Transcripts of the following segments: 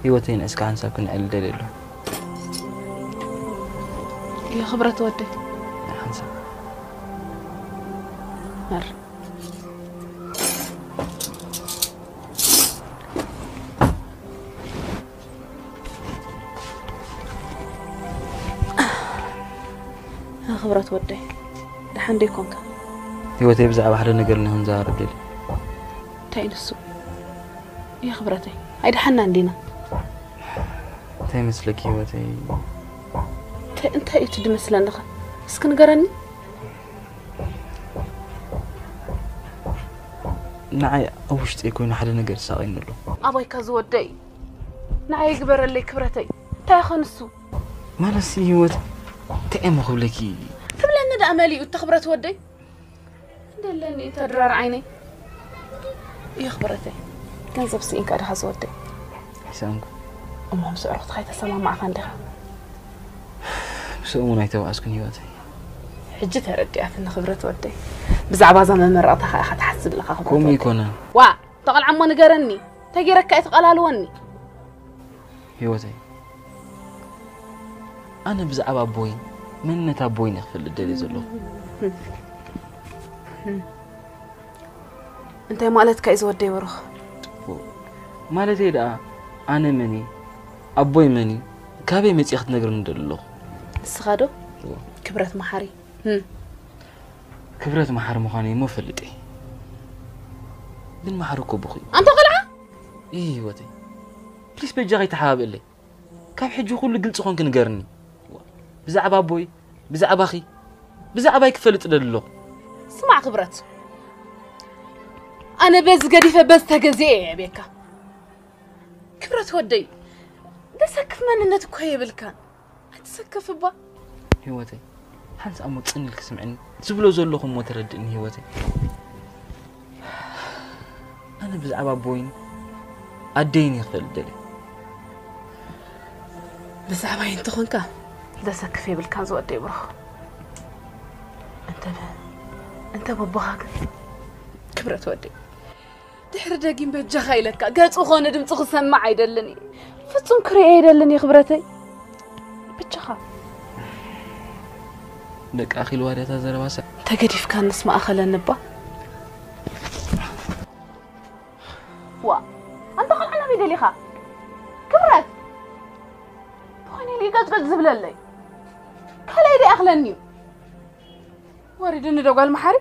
ህይወተይ ንዕስካ ሓንሳብ ክነዕል ደልየ ኣለኹ። የኽብረት ወደይ። ሓንሳብ መር ክብረት ወደይ፣ ደሓን ዶ ይኮንካ? ህይወተይ ብዛዕባ ሓደ ነገር ንክንዛረብ ደልየ። እንታይ ንሱ? የኽብረተይ፣ ኣይደሓና እንዲና። እንታይ መስለኪ ህይወተይ? እንታይ እንታይ እዩ እቲ ድመስለንኻ? እስኪ ንገረኒ። ንዓይ ኣብ ውሽጠይ ኮይኑ ሓደ ነገር ሳቐይኒ ኣሎ። ኣባይካ ዝወደይ፣ ንዓይ ግበረለይ ክብረተይ። እንታይ ኸ ንሱ? ማለት ሲ ህይወት እንታይ እሞ ክብለኪ? ትብለኒ ደኣ መሊኡ እተ ክብረት ወደይ። እንደለኒ እተ ድራር ዓይነይ። የኽብረተይ፣ ገንዘብ ስኢንካ ድኻ ዝወደይ? ኣይሰኣንኩ። እሞ ምስ ኣዕሩኽትኻ ኣይተሰማማዕኻን ዲኻ? ምስኦም እውን ኣይተባኣስኩን ህይወተይ። ሕጂ ተረዲኣትኒ ክብረት ወደይ። ብዛዕባ እዛ መመረቕታ ኸኣ ኢኻ ትሓስብ ኣለኻ ክብረት ከምኡ ወደይ። ኣይኮነን። ዋ፣ ተቐልዓሞ ንገረኒ። ተጌረካ ኣይትቐላልወኒ። ህይወተይ፣ ኣነ ብዛዕባ ኣቦይ መንነት ኣቦይ እየ ክፈልጥ ደልየ ዘለኹ። እንታይ ማለትካ እዩ ዝወደይ ብሩኽ? ማለተይ ደኣ ኣነ መን እየ? ኣቦይ መን እዩ? ካበይ መጺእ ክትነግርኒ ደሊ ኣለኹ? ንስኻ ዶ? ክብረት መሓሪ። ህም። ክብረት መሓሪ ምዃነይ እሞ ፈልጥ እየ። ግን መሓሪ እኮ ብኹ እዩ። ኣንታ ቆልዓ! እይ ህይወተይ፣ ፕሊስ በጃኺ ተሓባብእለይ። ካብ ሕጂ ኩሉ ግልጺ ኮንኪ ንገርኒ። ብዛዕባ ኣቦይ፣ ብዛዕባኺ፣ ብዛዕባይ ክፈልጥ ደሊ ኣለኹ። ስማዕ ክብረት፣ ኣነ በዚ ገዲፈ በዚ ተገዚኤ እየ ቤካ። ክብረት ወደይ፣ ደሰክፍ መንነት እኮ የብልካን። ኣይትሰከፍ እባ። ህይወተይ፣ ሓንሳእ እሞ ጽን ኢልኪ ስምዕኒ። ዝብሎ ዘለኹ እሞ ተረድእኒ ህይወተይ። ኣነ ብዛዕባ ኣቦይን ኣደይን እየ ክፈልጥ ደልየ። ብዛዕባይ እንተኾንካ ደሰክፍ የብልካን ዝወደይ ብሩኽ። እንተ እንተ በቦኻ ግን ክብረት ወደይ፣ ድሕሪ ደጊም በጃኻ ኢለካ፣ ገጹ ኾነ ድምፁ ክሰማዕ ኣይደልን እየ። ፍጹም ክርእዮ ኣይደልን እየ ክብረተይ። በጃኻ። ደቂ ኣኺልዋ ድያ እታ ዘረባ ሳዕ? ተገዲፍካ ንስ ማእኸለኒ እባ። ዋ፣ ኣንታ ቆልዓ ናበይ ደሊኻ? ክብረት! ብኾይነ ኢሉ ይቀጭቀጭ ዝብለለይ። ካልኣይ ዶ ይኣኽለኒ እዩ? ወሪድኒ ዶ ጓል መሓሪ?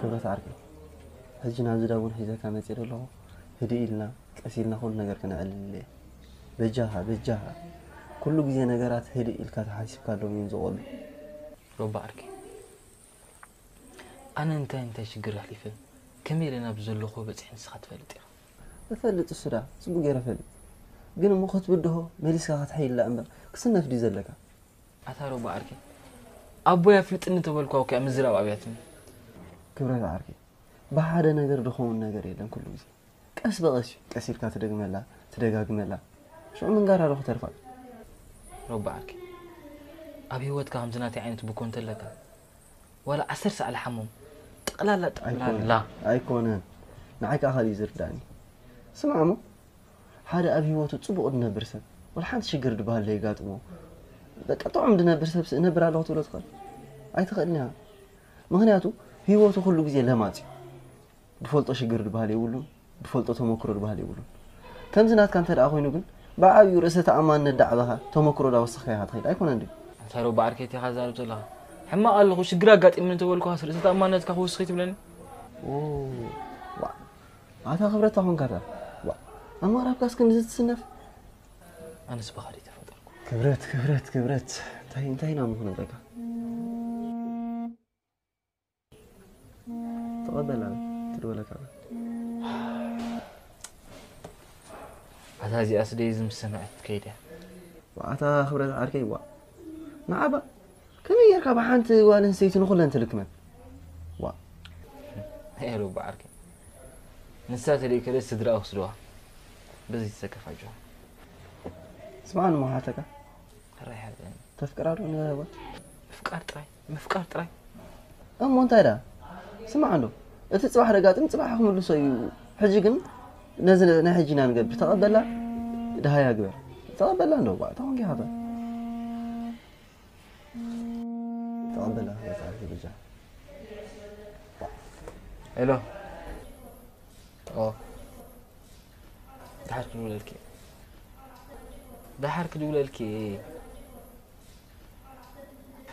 ክብረት ዓርከይ፣ ሕጂ ናብዚ ዳውን ሒዘካ መፅእ ኣለኹ። ህድእ ኢልና ቀስ ኢልና ኩሉ ነገር ክነዕልል እየ። በጃኻ በጃኻ፣ ኩሉ ግዜ ነገራት ህድእ ኢልካ ተሓሲብካሎም እዮም ዝቖሉ። ሮባ ዓርከይ፣ ኣነ እንታይ እንታይ ሽግር ኣሕሊፈ ከመይ ኢለ ናብ ዘለኹ በፂሐ ንስኻ ትፈልጥ ኢኻ። እፈልጥ እሱ ዳ ፅቡቅ ገይረ እፈልጥ፣ ግን እሞ ክትብድሆ መሊስካ ክትሕይላ እምበር ክስነፍ ድዩ ዘለካ? ኣታ ሮባ ዓርከይ፣ ኣቦይ ኣፍልጥኒ ተበልኳ እኮ እያ ምዝራብ ኣብያትኒ። ክብረት ዓርከይ፣ ብሓደ ነገር ድኸውን ነገር የለን ኩሉ ግዜ። ቀስ ብቐስ እዩ፣ ቀስ ኢልካ ትደግመላ ትደጋግመላ፣ ሽዑ ምንጋራ ዶ ክተርፋ? ሮባ ዓርከይ፣ ኣብ ህይወትካ ከምዚ ናተይ ዓይነት ብኮ እንተለካ ዋላ ዓሰርተ ሰዓት ሓሞም ጠቕላላ ጠቕላላ። ኣይኮነን፣ ንዓይ ከዓ ካልእ እዩ ዝርዳእኒ። ስማዕ እሞ፣ ሓደ ኣብ ህይወቱ ፅቡቕ ዝነብር ሰብ ወላ ሓንቲ ሽግር ዝበሃል ለየጋጥሞ፣ በቃ ጥዑም ዝነብር ሰብሲ እነብር ኣለኹ ትብሎ ትኽእል? ኣይትኽእልን ኢኻ። ምኽንያቱ ህይወቱ ኩሉ ግዜ ለማጽ እዩ። ዝፈልጦ ሽግር ዝበሃል የብሉን፣ ዝፈልጦ ተመክሮ ዝበሃል የብሉን። ከምዚ ናትካ እንተ ደኣ ኮይኑ ግን ብዓብዩ ርእሰ ተኣማንነት ዳዕበኻ ተመክሮ ዳወሰኽካ ኢኻ ትኸይድ ኣይኮነን ድዩ? እንታይ ዶ በዓርከይ ኢኻ ትዛረብ ዘለኻ? ሕማቕ ኣለኹ ሽግር ኣጋጢሙኒ እንተበልኩኻስ ርእሰ ተኣማንነትካ ክውስኽ እዩ ትብለኒ? ኦ፣ ዋ፣ ኣታ ክብረት ኣኾንካ እታ። ዋ፣ ኣማራብካስ ክንድዚ ትስነፍ? ኣነስ ብኻልእ ተፈጠርኩ። ክብረት፣ ክብረት፣ ክብረት። እንታይ፣ እንታይ ኢና ምኽነብረካ? ተቐበላ፣ ትድወለካ። ኣታ እዚኣስ ደይ ዝምሰናዕት ከይደ። ዋ፣ ኣታ ክብረት ዓርከይ፣ ዋ። ንዓባ፣ ከመይ ጌርካ ብሓንቲ ጓል ኣንስተይቲ ንኹለን ትልክመን? ዋ። ኣይ፣ ሩባ ዓርከይ። ንሳ ተደይከለስ ስድራኣ ክስድዋ። በዚ ተሰከፍ ኣጆኻ። ስምዓኒ እሞ ክሓተካ። ሕራይ ሓዘኒ። ተፍቅራ ዶ ንበረባ? ምፍቃር ጥራይ፣ ምፍቃር ጥራይ። እሞ እንታይ ደኣ? ስማዕ እንዶ፣ እቲ ጽባሕ ደጋጥም ጽባሕ ክምልሶ እዩ። ሕጂ ግን ነዚ ናይ ሕጂ ኢና ንገብር። ተቐበላ፣ ደሃያ ግበር። ተቐበላ እንዶ፣ ዋ፣ ተኾንኪ ሓታ። ተቐበላ፣ በቃ፣ ብጃ። ሄሎ። ኦ። ደሓር ክድውለልኪ። ደሓር ክድውለልኪ።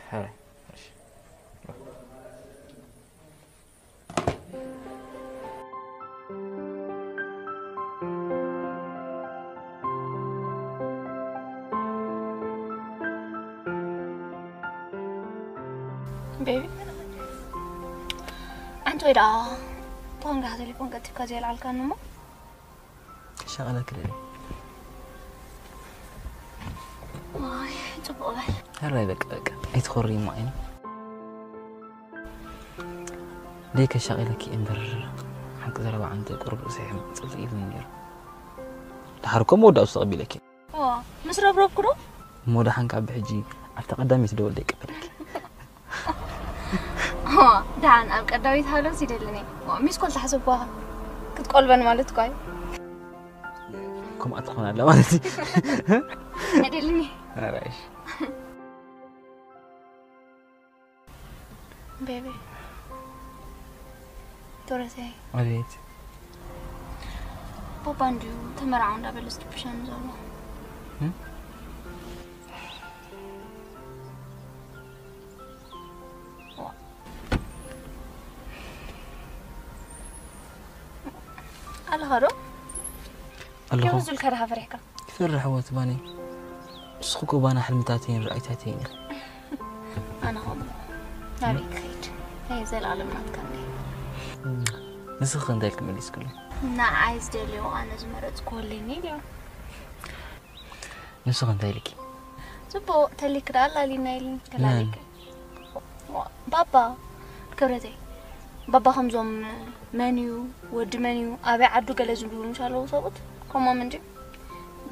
ሕራይ። እሺ። ቤቢ፣ ኣንቲ ወይ ደኣ ተኾንካ ቴሌፎን ቀልጢፍካ ዘይልዓልካኒ እሞ? ክሻቐለኪ ደልየ። ዋይ፣ ጽቡቕ በል። ሕራይ በቃ፣ በቃ፣ ኣይትኾሪ እሞ ዓይኒ። ደይ ከሻቒለኪ እምበር፣ ሓቂ ዘረባ ዓንተ ቁሩብ ርእሰይ ሕም ጽልኢ ኢሉኒ ነይሩ። ደሓር እኮ መወዳእቱ ተቐቢለኪ። ኦ፣ ምስ ረብረብኩ ዶ? እሞ ደሓን ካብ ብሕጂ ኣብታ ቀዳመይቲ ደወል ደይ ቀበለኪ። ኦ፣ ደሓን ኣብ ቀዳመይቲ ሃሎስ ይደልኒ። ኦ፣ ሚስ ኮል ተሓሰብኳ ክትቆልበን ማለት እኮ እዩ። ከምኣ ትኾን ኣላ ማለት እዩ። ኣይደልኒ። ኣራይሽ። ቤቢ፣ ዶረተይ፣ ኣቤት። ባባ እንድዩ ተመርዓው እንዳበለ ዝጥብሸኒ ዘሎ። እም? ኣለኻ ዶ? ኣለኹ። ከመይ ዝብልካ ዲኻ ፈሪሕካ? ክፈርሕ እወ ትባኒ። ንስኺ እኮ ባና ሕልምታተይን ራእይታተይን ኢኺ። ኣነ ኸምኡ ናበይ ክኸይድ? ናይ ዘላለም ናትካ እንዴ? ንስኺ እንታይ ኢልኪ መሊስክሉ? ንዓይ ዝደልዮ ኣነ ዝመረጽኩ ኣለኒ ኢልዮ። ንስኺ እንታይ ኢልኪ? ጽቡቕ ተሊክ ደኣ ኣላሊና ኢልኒ። መን? ተላሊክ። ባባ ክብረተይ፣ ባባ ከምዞም መን እዩ፣ ወዲ መን እዩ፣ ኣበይ ዓዱ ገለ ዝብሉ ምሽ ኣለዉ ሰብኡት፣ ከምኦም እንጂ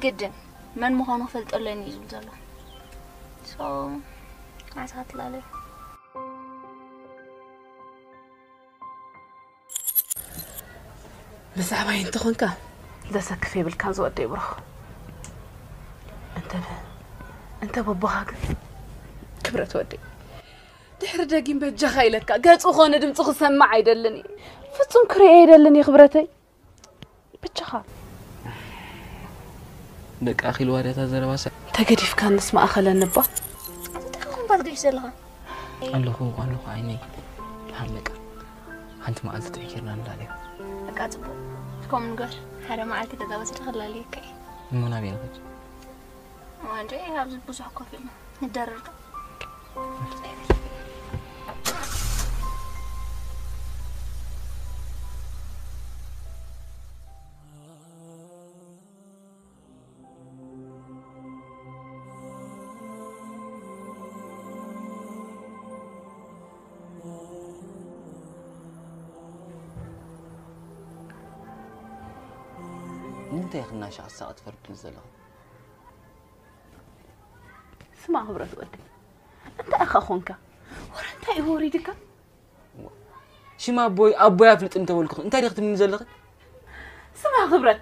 ግድን መን ምዃኑ ክፈልጦ ኣለኒ እዩ ዝብል ዘሎ። So፣ ንዓኻ ትላለዩ። ብዛዕባይ እንተኾንካ ዘሰክፍ የብልካን ዝወደይ ብሩኽ። እንተ እንተ በቦኻ ግን ክብረት ወደይ፣ ድሕሪ ደጊም በጃኻ ኢለካ፣ ገጹ ኾነ ድምፁ ክሰማዕ ኣይደልን እየ። ፍጹም ክርእዮ ኣይደልን እየ ክብረተይ። ብቻኻ። ደቂ ኣኺልዋ ድያ እታ ዘረባ ሰ- ተገዲፍካ ንስ ማእኸለን እባ። እንታይ ኮንካ ትገሽ ዘለኻ? ኣለኹ፣ ኣለኹ ዓይነይ። ደሓን በቃ። ሓንቲ መዓልቲ ጥዑይ ጌርና ንላለዮ። በቃ ጽቡቕ። ከምኡ ንገር። ሓደ መዓልቲ ገዛ ወሲድካ ክላለየካ እየ። እሞ ናበይ ንኸድ? ዋንጀ ኣብዚ ብዙሕ ኮፍ ኢልና ንደረር ዶ? ንምንታይ ኢኺ እናሻዕ ሳቕ ትፈርድኒ ዘለኺ? ስማዕ ክብረት ወደይ፣ እንታይ ኢኻ ኾንካ? ወረ እንታይ እዩ ወሪድካ? ሽም ኣቦይ፣ ኣቦይ ኣፍልጥኒ ተበልኩኺ። እንታይ ዲኺ ትብልኒ ዘለኺ? ስማዕ ክብረት፣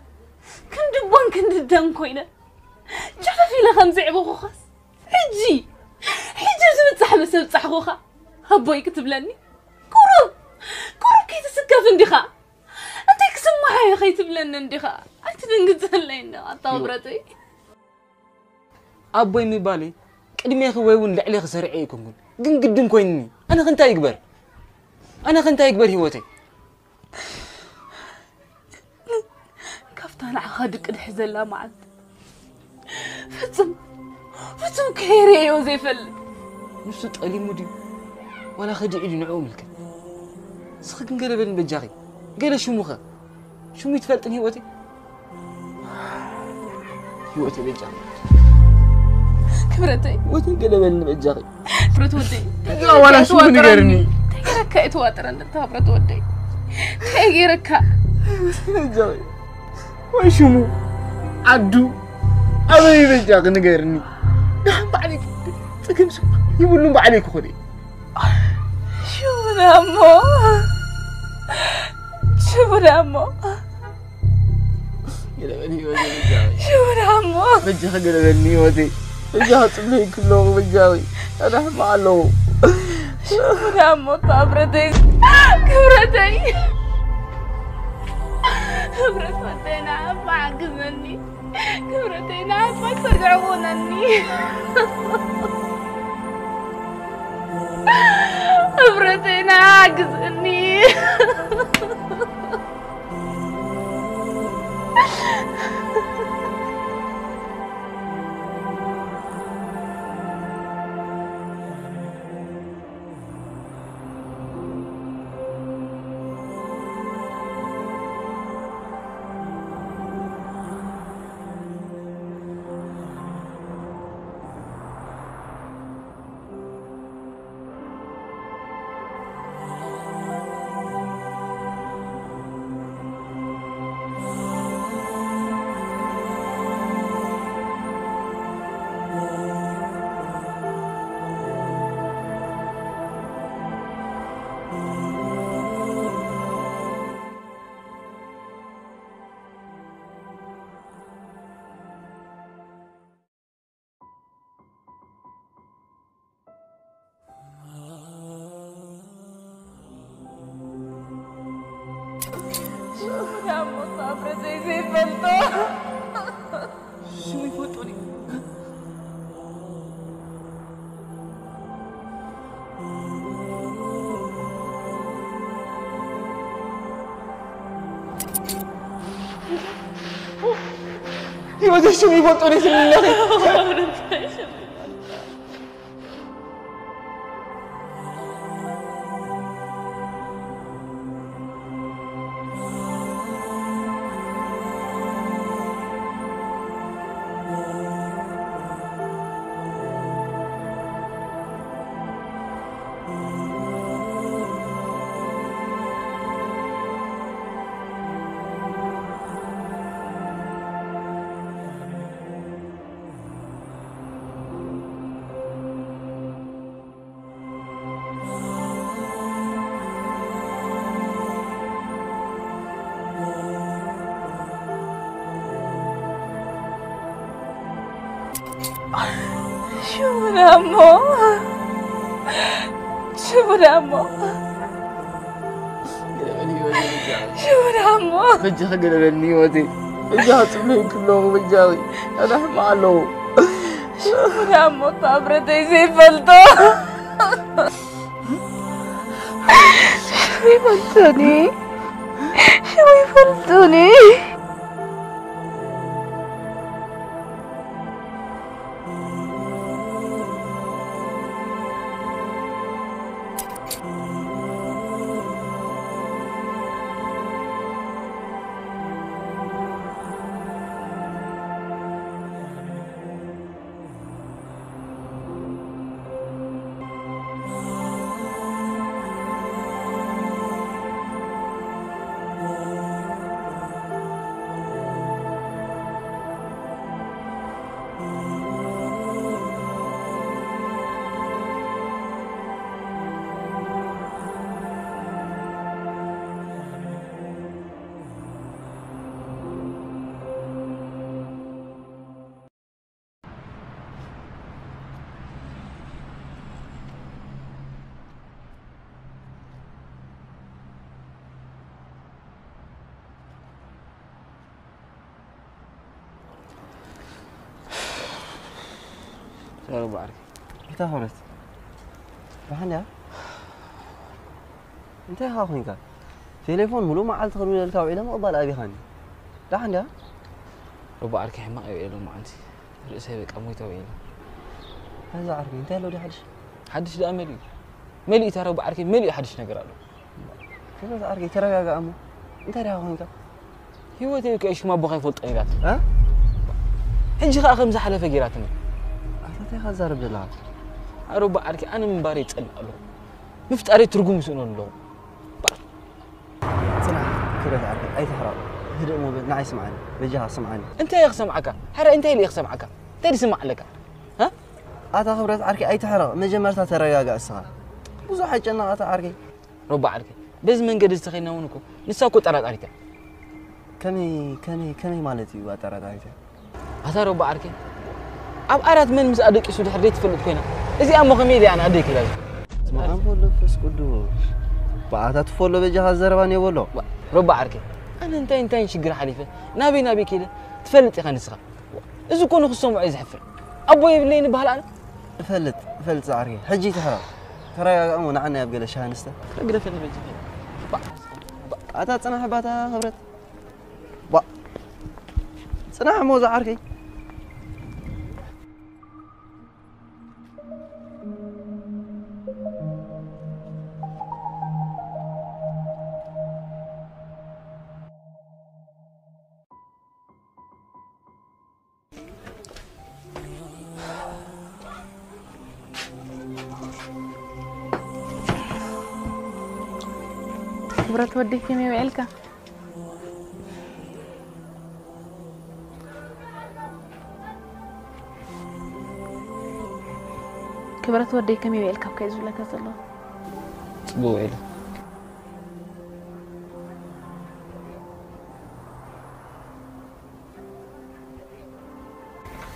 ክንዲ ቦን ክንዲ ደን ኮይነ፣ ጀበ ኢለ ከም ዘዕበኹኻስ፣ ሕጂ፣ ሕጂ ኣብዚ ምብጻሕ ምስ ኣብጻሕኹኻ፣ ኣቦይ ክትብለኒ? ቁሩብ፣ ቁሩብ ከይትስከፍ እንዲኻ? እንታይ ክስምዓዮ ከይትብለኒ እንዲኻ? ኣይትድንግጸለይ እንዲኻ፣ ኣታ ይወ- ክብረተይ። ኣቦይ ምባለይ ቅድሜኺ ወይ እውን ልዕሌኺ ሰሪዐ ኣይኮንኩን፣ ግን ግድን ኮይኑኒ። ኣነ ከ እንታይ ይግበር? ኣነ ከ እንታይ ይግበር ህይወተይ? ካብታ ንዓኻ ድቅድሕ ዘላ መዓልቲ ፍጹም፣ ፍጹም ከይርእዮ ዘይፈልጥ። ንሱ ጠሊሙ ድዩ ዋላ ከዲዑ ድዩ ንዕኡ ምልከት። ንስኺ ግን ገለ በልኒ በጃኺ፣ ገለ ሽሙኸ? ሽሙ ይትፈልጥን ህይወተይ? ህይወተይ በጃኺ። ክብረተይ። ህይወተይ ገለ በልኒ በጃኺ። ክብረት ወደይ። እዛ ዋላ ሽሙ ንገርኒ። እንታይ ገይረካ እዩ ተዋጥረኒ እታ ክብረት ወደይ? እንታይ ገይረካ? በጃኺ። ወይ ሽሙ፣ ዓዱ፣ ኣበይ በጃኺ ንገርኒ። ደሓን ባዕለይ፣ ጸገም ሽሙ ይብሉን ባዕለይ ክኾነ። ሽሙ ደሞ፣ ሽሙ ደሞ። ገለበኒ ህይወተይ በጃኺ። ሽሙ ደሞ። በጃኺ ገለበኒ ህይወተይ። በጃኺ ጽለይኪ ኣለኹ በጃኺ። ኣነ ሕማቕ ኣለኹ። ሽሙ ደሞ እታ ክብረተይ። ክብረተይ። ክብረት ወደይ ንዓኻ ሓግዘኒ። ክብረተይ ንዓኻ ክብረት ኾነኒ። ክብረተይ ንዓኻ ሓግዘኒ። ሽሙ ይፈልጦ ድዩ? ህይወተይ ሽሙ ይፈልጦ ድዩ ትብሊ ኣለኺ? ሽሙ ደሞ፣ ሽሙ ደሞ። ሽሙ ደሞ። በጃኺ ገለበኒ ህይወተይ። በጃኺ ጽለይኪ ኣለኹ፣ በጃኺ። ኣነ ሕማቕ ኣለኹ። ሽሙ ደሞ እታ ክብረተይ ዘይፈልጦ። ሽሙ ይፈልጦ ድዩ? ሽሙ ይፈልጦ ድዩ? ሮባ ዓርከይ። እንታይ ክብረት? ደሓን ድያ? እንታይ ኢኻ ኮይንካ? ቴሌፎን ሙሉእ መዓልቲ ክድውለልካ ውዒለ ምቕባል ኣቢኻኒ። ደሓን ድያ? ሮባ ዓርከይ፣ ሕማቕ እየ ውዒለ ሎማዓንቲ። ርእሰይ በቃ ሞይተ ውዒለ። ኣይዞ ዓርከይ፣ እንታይ ኣሎ ድዩ ሓድሽ? ሓድሽ ደኣ መሊኡ። መሊኡ እታ ሮባ ዓርከይ፣ መሊኡ ሓድሽ ነገር ኣሎ። ክብረት ዓርከይ፣ ተረጋጋእ እሞ። እንታይ ድኻ ኮይንካ? ህይወተይ እኮ ሽም ኣቦኻ ይፈልጦ ኢላትኒ። እ? ሕጂ ኸኣ ከም ዝሓለፈ ገይራትኒ። ኣታ እንታይ ኢኻ ትዛረብ ዘለኻ? ኣሮባ ዓርከይ፣ ኣነ ምንባረይ ይጸልእ ኣለኹ። ምፍጣረይ ትርጉም ይስእኖ ኣለኹ። ጽናሕ፣ ክብረት ዓርከይ፣ ኣይትሕረቕ። ህድእ እሞ በል፣ ንዓይ ስምዓኒ። በጃኻ ስምዓኒ። እንታይ እየ ክሰምዓካ? ሕራይ እንታይ ኢለ እየ ክሰምዓካ? እንታይ ድስማዕ ኣለካ? እ? ኣታ ክብረት ዓርከይ፣ ኣይትሕረቕ። መጀመርታ ተረጋጋእ እስኻ። ብዙሕ ኣይጨነቕ ኣታ ዓርከይ። ሮባ ዓርከይ፣ በዚ መንገዲ እዚ ተኸይድና እውን እኮ ንሳ እኮ ጠራጣሪት እያ። ከመይ፣ ከመይ፣ ከመይ ማለት እዩ ኣጠራጣሪት እያ? ኣታ ሮባ ዓርከይ፣ ኣብ ዓራት መን ምስ ኣደቂሱ ድሕር ዘይትፈልጥ ኮይና፣ እዚኣ እሞ ከመይ ኢለ ኣነ ኣደይ ክኢላ እዚኣ? ስመ ኣብ ወወልድ ወመንፈስ ቅዱስ። ብኣታ ትፈሎ በጃኻ ዘረባ እኔ በሎ። ባ-፣ ሮባ ዓርከይ፣ ኣነ እንታይ እንታይ ሽግር ሓሊፈ፣ ናበይ ናበይ ከይደ ትፈልጥ ኢኻ ንስኻ። እዚ እኮ ንኽሰምዖ እዩ ዘሕፍር። ኣቦ የብለይን ይበሃል ኣነ? እፈልጥ፣ እፈልጥ ጻዕሪ። ሕጂ ትሕረቕ። ተረጋጋእ እሞ ንዓና ኣብ ገለ ሻሂ ንስተ። ግደፈኒ በጃኻ። ባ-፣ ባ-፣ ኣታ ጽናሕ ባታ ክብረት። ባ-፣ ጽናሕ እሞ ዝዓርከይ። ክብረት ወደይ ከመይ ውዒልካ? ክብረት ወደይ ከመይ ውዒልካ እኮ እዩ ዝብለካ ዘለኹ። ጽቡቕ ውዒለ።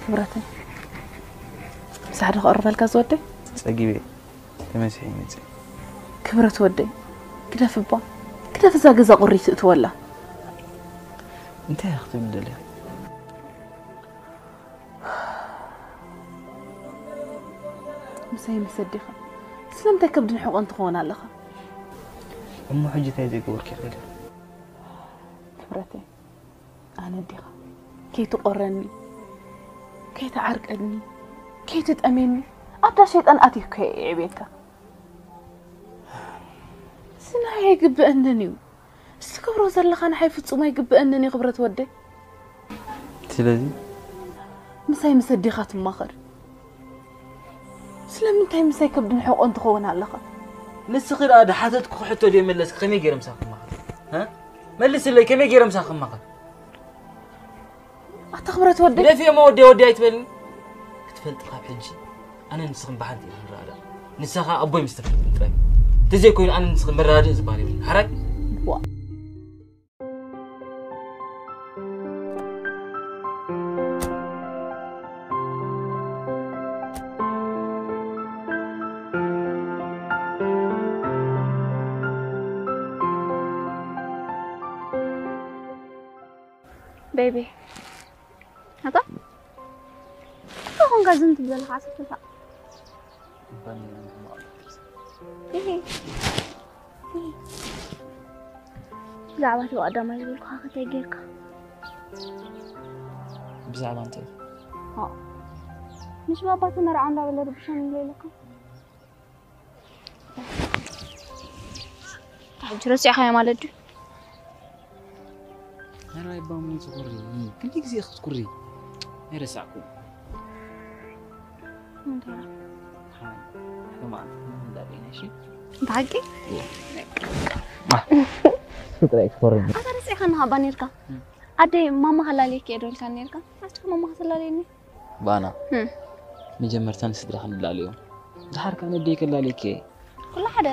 ክብረተይ፣ ምሳሕ ዶ ክቕርበልካ ዝወደይ? ጸጊበ፣ ተመሲሐ ይመጽእ። ክብረት ወደይ፣ ግደፍ እባ፣ ግደፍ እዛ ገዛ ቁሪ ትእትወላ። እንታይ ኢኻ ክትብል ደሊኻ? ምሳይ ምስ ኣዴኻ ስለምንታይ ከብድን ሕቖን ትኸውን ኣለኻ? እሞ ሕጂ እንታይ ዘይገበርኩ ይኽእል? ክብረተይ፣ ኣነ ኣዴኻ ከይትቆረኒ፣ ከይትዓርቀኒ፣ ከይትጠሜኒ ኣብ ዳ ሸይጣን ኣትየ እኮ እየ የዕብየካ። እዚ ንዓይ ኣይግብአንን እዩ። እዚ ትገብሮ ዘለኻ ንዓይ ፍጹም ኣይግብአንን እዩ ክብረት ወደይ። ስለዚ? ምሳይ ምስ ኣዴኻ ትማኸር። ስለምንታይ ምሳይ ከብድን ሕቖን ትኸውን ኣለኻ? ንስኺ ደኣ ድሓተትኩኺ ሕቶ ድየ መለስኪ ከመይ ገይረ ምሳኺ ክማኸር? እ? መልስለይ፣ ከመይ ገይረ ምሳኺ ክማኸር? ኣታ ክብረት ወደይ። ግደፊ እሞ ወደይ ወደይ ኣይትበልኒ። ክትፈልጢ ካብ ሕጂ ኣነ ንስኽን ብሓንቲ ኢና ንረኣዳእ። ንሳ ኸኣ ኣቦይ ምስ ተፈልጥኒ ጥራይ። እንተዘይኮይኑ ኣነ ንስኽን መረዳድእ ዝበሃል የብሉን። ሓራይ? ዋ። ቤቢ። ኣታ? እንታይ ኾንካ ዝም ትብል ዘለኻ? ዓሰርተ ሰዓት። እሂ። ብዛዕባ እቲ ብቐዳማይ ዝበልኩኻ ከ እንታይ ጌርካ? ብዛዕባ እንታይ? ኦ። ምስ ባባ ተመርዓ እንዳበለ ርብሸኒ ኢለ ኢለካ? ሕጂ ረሲዕኻዮ ማለት ድዩ? ሕራይ እባ ምን ትኩሪ? ክንደይ ግዜ ክትኩሪ? ኣይረሳዕኩ። እንታይ? ሓ-፣ ሕማም እንዳበይና፣ እሺ? ብሓቂ? እዋ። ማ? እሱ ጥራይ ክትኮርኒ። ኣታ ረሲዕካኒ ሃባ ኔርካ። እም። ኣደይ ማማ ከላልየኪ እየ ዶ ኢልካኒ ኔርካ? ኣስኻ ማማ ከተላልየኒ? ባና። እም። መጀመርታ ንስድራኻ ንላለዮም። ድሓር ከኣ ነደይ ከላልየኪ እየ። ኩሉ ሓደ።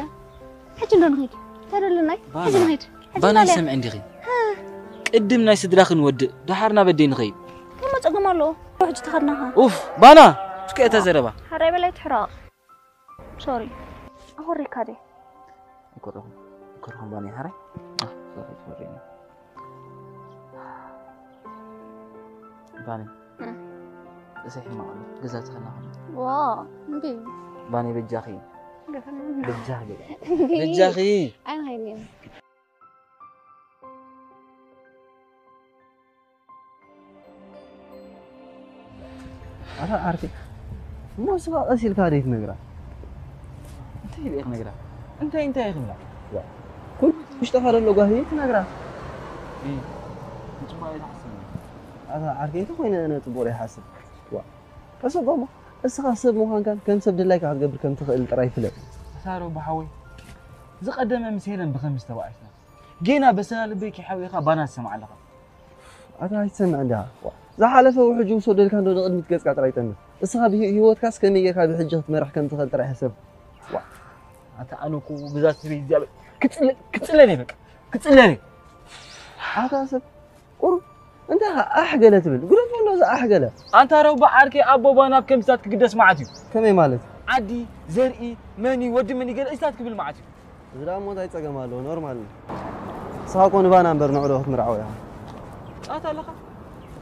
ሕጂ እንዶ ንኺድ። ተደልናይ። ባና። ሕጂ ንኺድ። ሕጂ ባና ንላለያ። ይሰምዕ እንዲኺ። ሃ። ቅድም ናይ ስድራኺ ንወድእ፣ ድሓር ናብ ኣደይ ንኸይድ። እሞ ጸገም ኣለዎ። ሕጂ ተኸድናኻ። ኡፍ፣ ባና! እስከ እታ ዘረባ። ሓራይ በላይ ትሕረቕ። ሶሪ። ኣኾሪካ ድየ? ኣይኮረኹም። ኣይኮረኹም ባኒ ሓራይ? ኣህ፣ ሶሪ፣ ሶሪ። ባኒ። እም። እሰይ ሕማቕ ኣሎ። ገዛ ተኸናኸን። ዋ እንዴ ባኒ በጃኺ በጃኺ በጃኺ ኣይን ሃይኒ ኣታ ዓርኪ እሞ ስባ ቀስ ኢልካ ደይ ትነግራ እንታይ ኢለ ክነግራ እንታይ እንታይ ክብላ ኩሉ ውሽጥኻ ዘሎ ጓሂ ትነግራ ምፅባይ ተሓስብ ኣታ ዓርኪ እንታይ ኮይነ ነፅቡቕ ይሓስብ ተሰጎሞ እስኻ ሰብ ምዃንካን ከም ሰብ ድላይካ ክትገብር ከም ትኽእል ጥራይ ፍለጥ። ኣታ ሮቢ ሓወይ ዝቐደመ ምስ ሄለን ብኸምዚ ተባኢስና ጌና በሰላ ልበይ ከይሓቢእኻ ባና ትሰምዓ ኣለኻ። ኣታ ኣይትሰምዕ እንዲኻ ዝሓለፈ ውሕጅ ውሰደልካ እንዶ ንቕድሚት ገጽካ ጥራይ ጠምት። እስኻ ብህይወትካስ ከመይ ጌርካ ብሕጂ ክትመርሕ ከም ትኽእል ጥራይ ሕሰብ። ኣታ ኣነ እኮ ብዛ ሰበይቲ እዚኣ ክጽለል እየ በቃ ክጽለል እየ። ኣታ ሰብ ቁሩብ እንታይ ኢኻ ኣሕ ገለ ትብል? ግደፎ ኣሎ እዚ ኣሕ ገለ። ኣንታ ረቡዕ ዓርከይ ኣቦባ ናብ ከምዚታት ክግደስ መዓት እዩ። ከመይ ማለት? ዓዲ፣ ዘርኢ፣ መን እዩ፣ ወዲ መን እዩ ገለ እዚታት ክብል መዓት እዩ። እዚ ደኣ እሞ እንታይ ጸገም ኣለዎ? ኖርማል እዩ። ንስኻ እኮ ንባና እምበር ንዑ ዶ ክትምርዓው ኢኻ? ጻት ኣለኻ?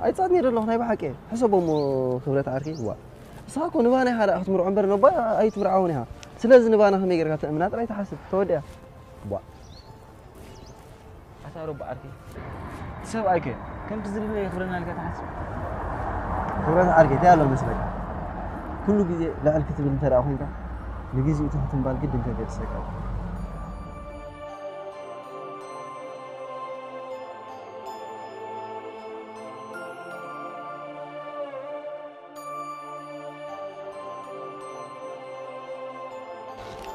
ኣይጻት ነይረ ኣለኹ ናይ ብሓቂ እየ። ሕሰቦ እሞ ክብረት ዓርከይ ዋ። ንስኻ እኮ ንባና ኢኻ ደኣ ክትምርዖ እምበር ነቦ ኣይትምርዓውን ኢኻ። ስለዚ ንባና ከመይ ጌርካ ተእምና ጥራይ ትሓስብ። ተወዲኣ። ቧ። ኣታ ሮባ ዓርከይ እቲ ሰብኣይከ ከምቲ ዝድለ የኽብረና ኢልካ ትሓስብ? ክብረት ዓርከይ እንታይ ኣሎ መስለካ? ኩሉ ግዜ ልዕል ክትብል እንተ ደኣ ኮይንካ ንግዜኡ ትሕት ምባል ግድን ከገድሰካ እዩ።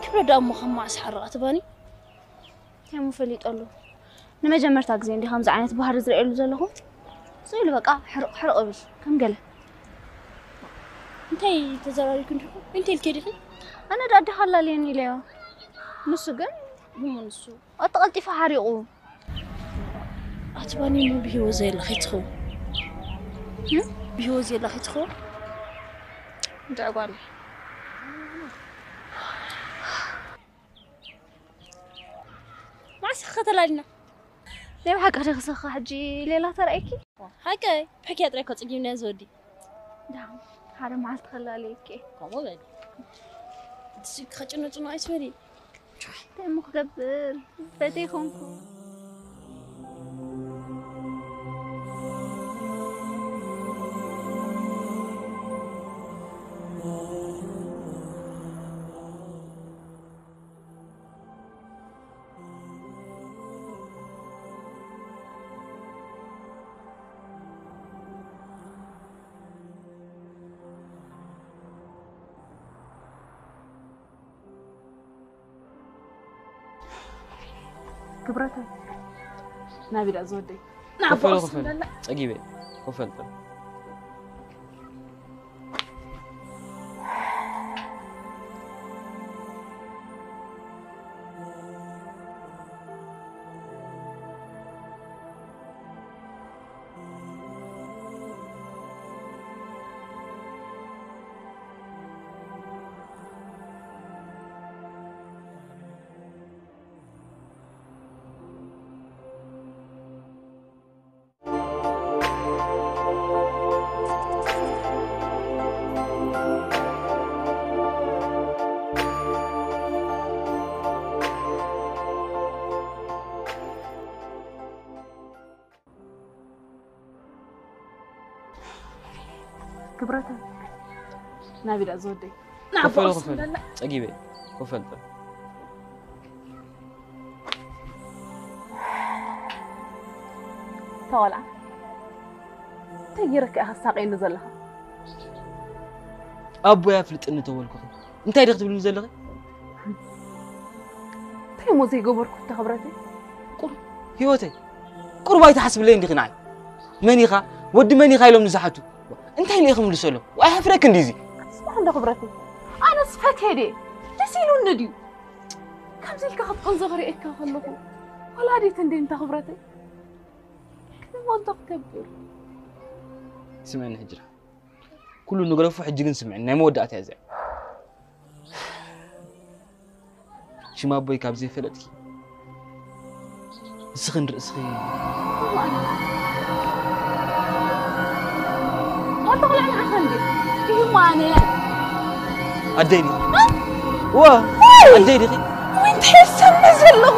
ክብረት ደኣ እሞ ካብ መዓስ ሓርቓ ትባኒ? እንታይ እሞ ፈሊጠሉ? ንመጀመርታ ግዜ እንዲ ከምዚ ዓይነት ባህሪ ዝርእየሉ ዘለኹ። ስቕ ኢሉ በቃ ሕርቕ ሕርቕ እብል ከም ገለ። እንታይ ተዘራሪብኪ እንዲኹ? እንታይ ኢልኪ ዲኺ? ኣነ ደኣ ኣዴኻ ኣላልየኒ ኢለዮ። ንሱ ግን እሞ ንሱ ኣቲ ቀልጢፉ ሓሪቑ። ኣቲ ባኒ እሞ ብህይወት ዘየላ ከይትኸውን? ብህይወት ዘየላ ከይትኸውን? እንታይ ጓል መዓስ ኢኻ ተላሊና? ናይ ብሓቂ ዶ ክስኻ ሕጂ ሌላ ተራእየኪ? ሓቀይ ብሕክያ ጥራይ እኮ ጸጊብናዮ ዝወዲ። ደሓን ሓደ መዓልቲ ከላልየኪ እየ። ከምኡ በሊ። እቲ ስልኪ ከጭኖጭኖ ኣይትበሊ። እንታይ እሞ ክገብር? በተይ ኮንኩ። ክብረተይ ናበይ ደኣ ዝወደይ ኮፈል ኮፈል ጸጊበ ኮፈል ጥራይ ክብረተ ናቢዳ ዝወደይ ኮፈል ኮፈል ጸጊበ ኮፈል ጥር ተዋላ እንታይ ገይረካ ኢኻ ሳቀየኒ ዘለኻ ኣቦይ ኣፍልጥኒ ተበልኩኺ እንታይ ዲኺ ትብልኒ ዘለኺ እንታይ እሞ ዘይገበርኩ ተኽብረተይ ቁር ህይወተይ ቁሩብ ኣይትሓስብለይ እንዲኺ ንዓይ መን ኢኻ ወዲ መን ኢኻ ኢሎም ንዝሓቱ እንታይ ኢለ ክምልሰሎም ኣይሓፍረክ እንዲዚ ስማዕ እንዶ ክብረተይ ኣነስ ፈትየ ድየ ደስ ኢሉኒ ድዩ ከምዚ ኢልካ ክትቅንዞ ክርእየካ ከለኹ ወላዲት እንዲ እንተ ክብረተይ ክመንቶ ክገብር ስምዕኒ ሕጅራ ኩሉ ንግረፎ ሕጂ ግን ስምዕኒ ናይ መወዳእታ እያ እዚኣ ሽም ኣቦይ ካብ ዘይፈለጥኪ ንስኺ ንርእስኺ ኣንተ ክልዕን ዓኸ እንዲ ይህማነ ኣደይ ዲኺ? ዋ፣ ኣደይ ዲኺ? ወይ እንታይ ይሰምዕ ዘለኹ?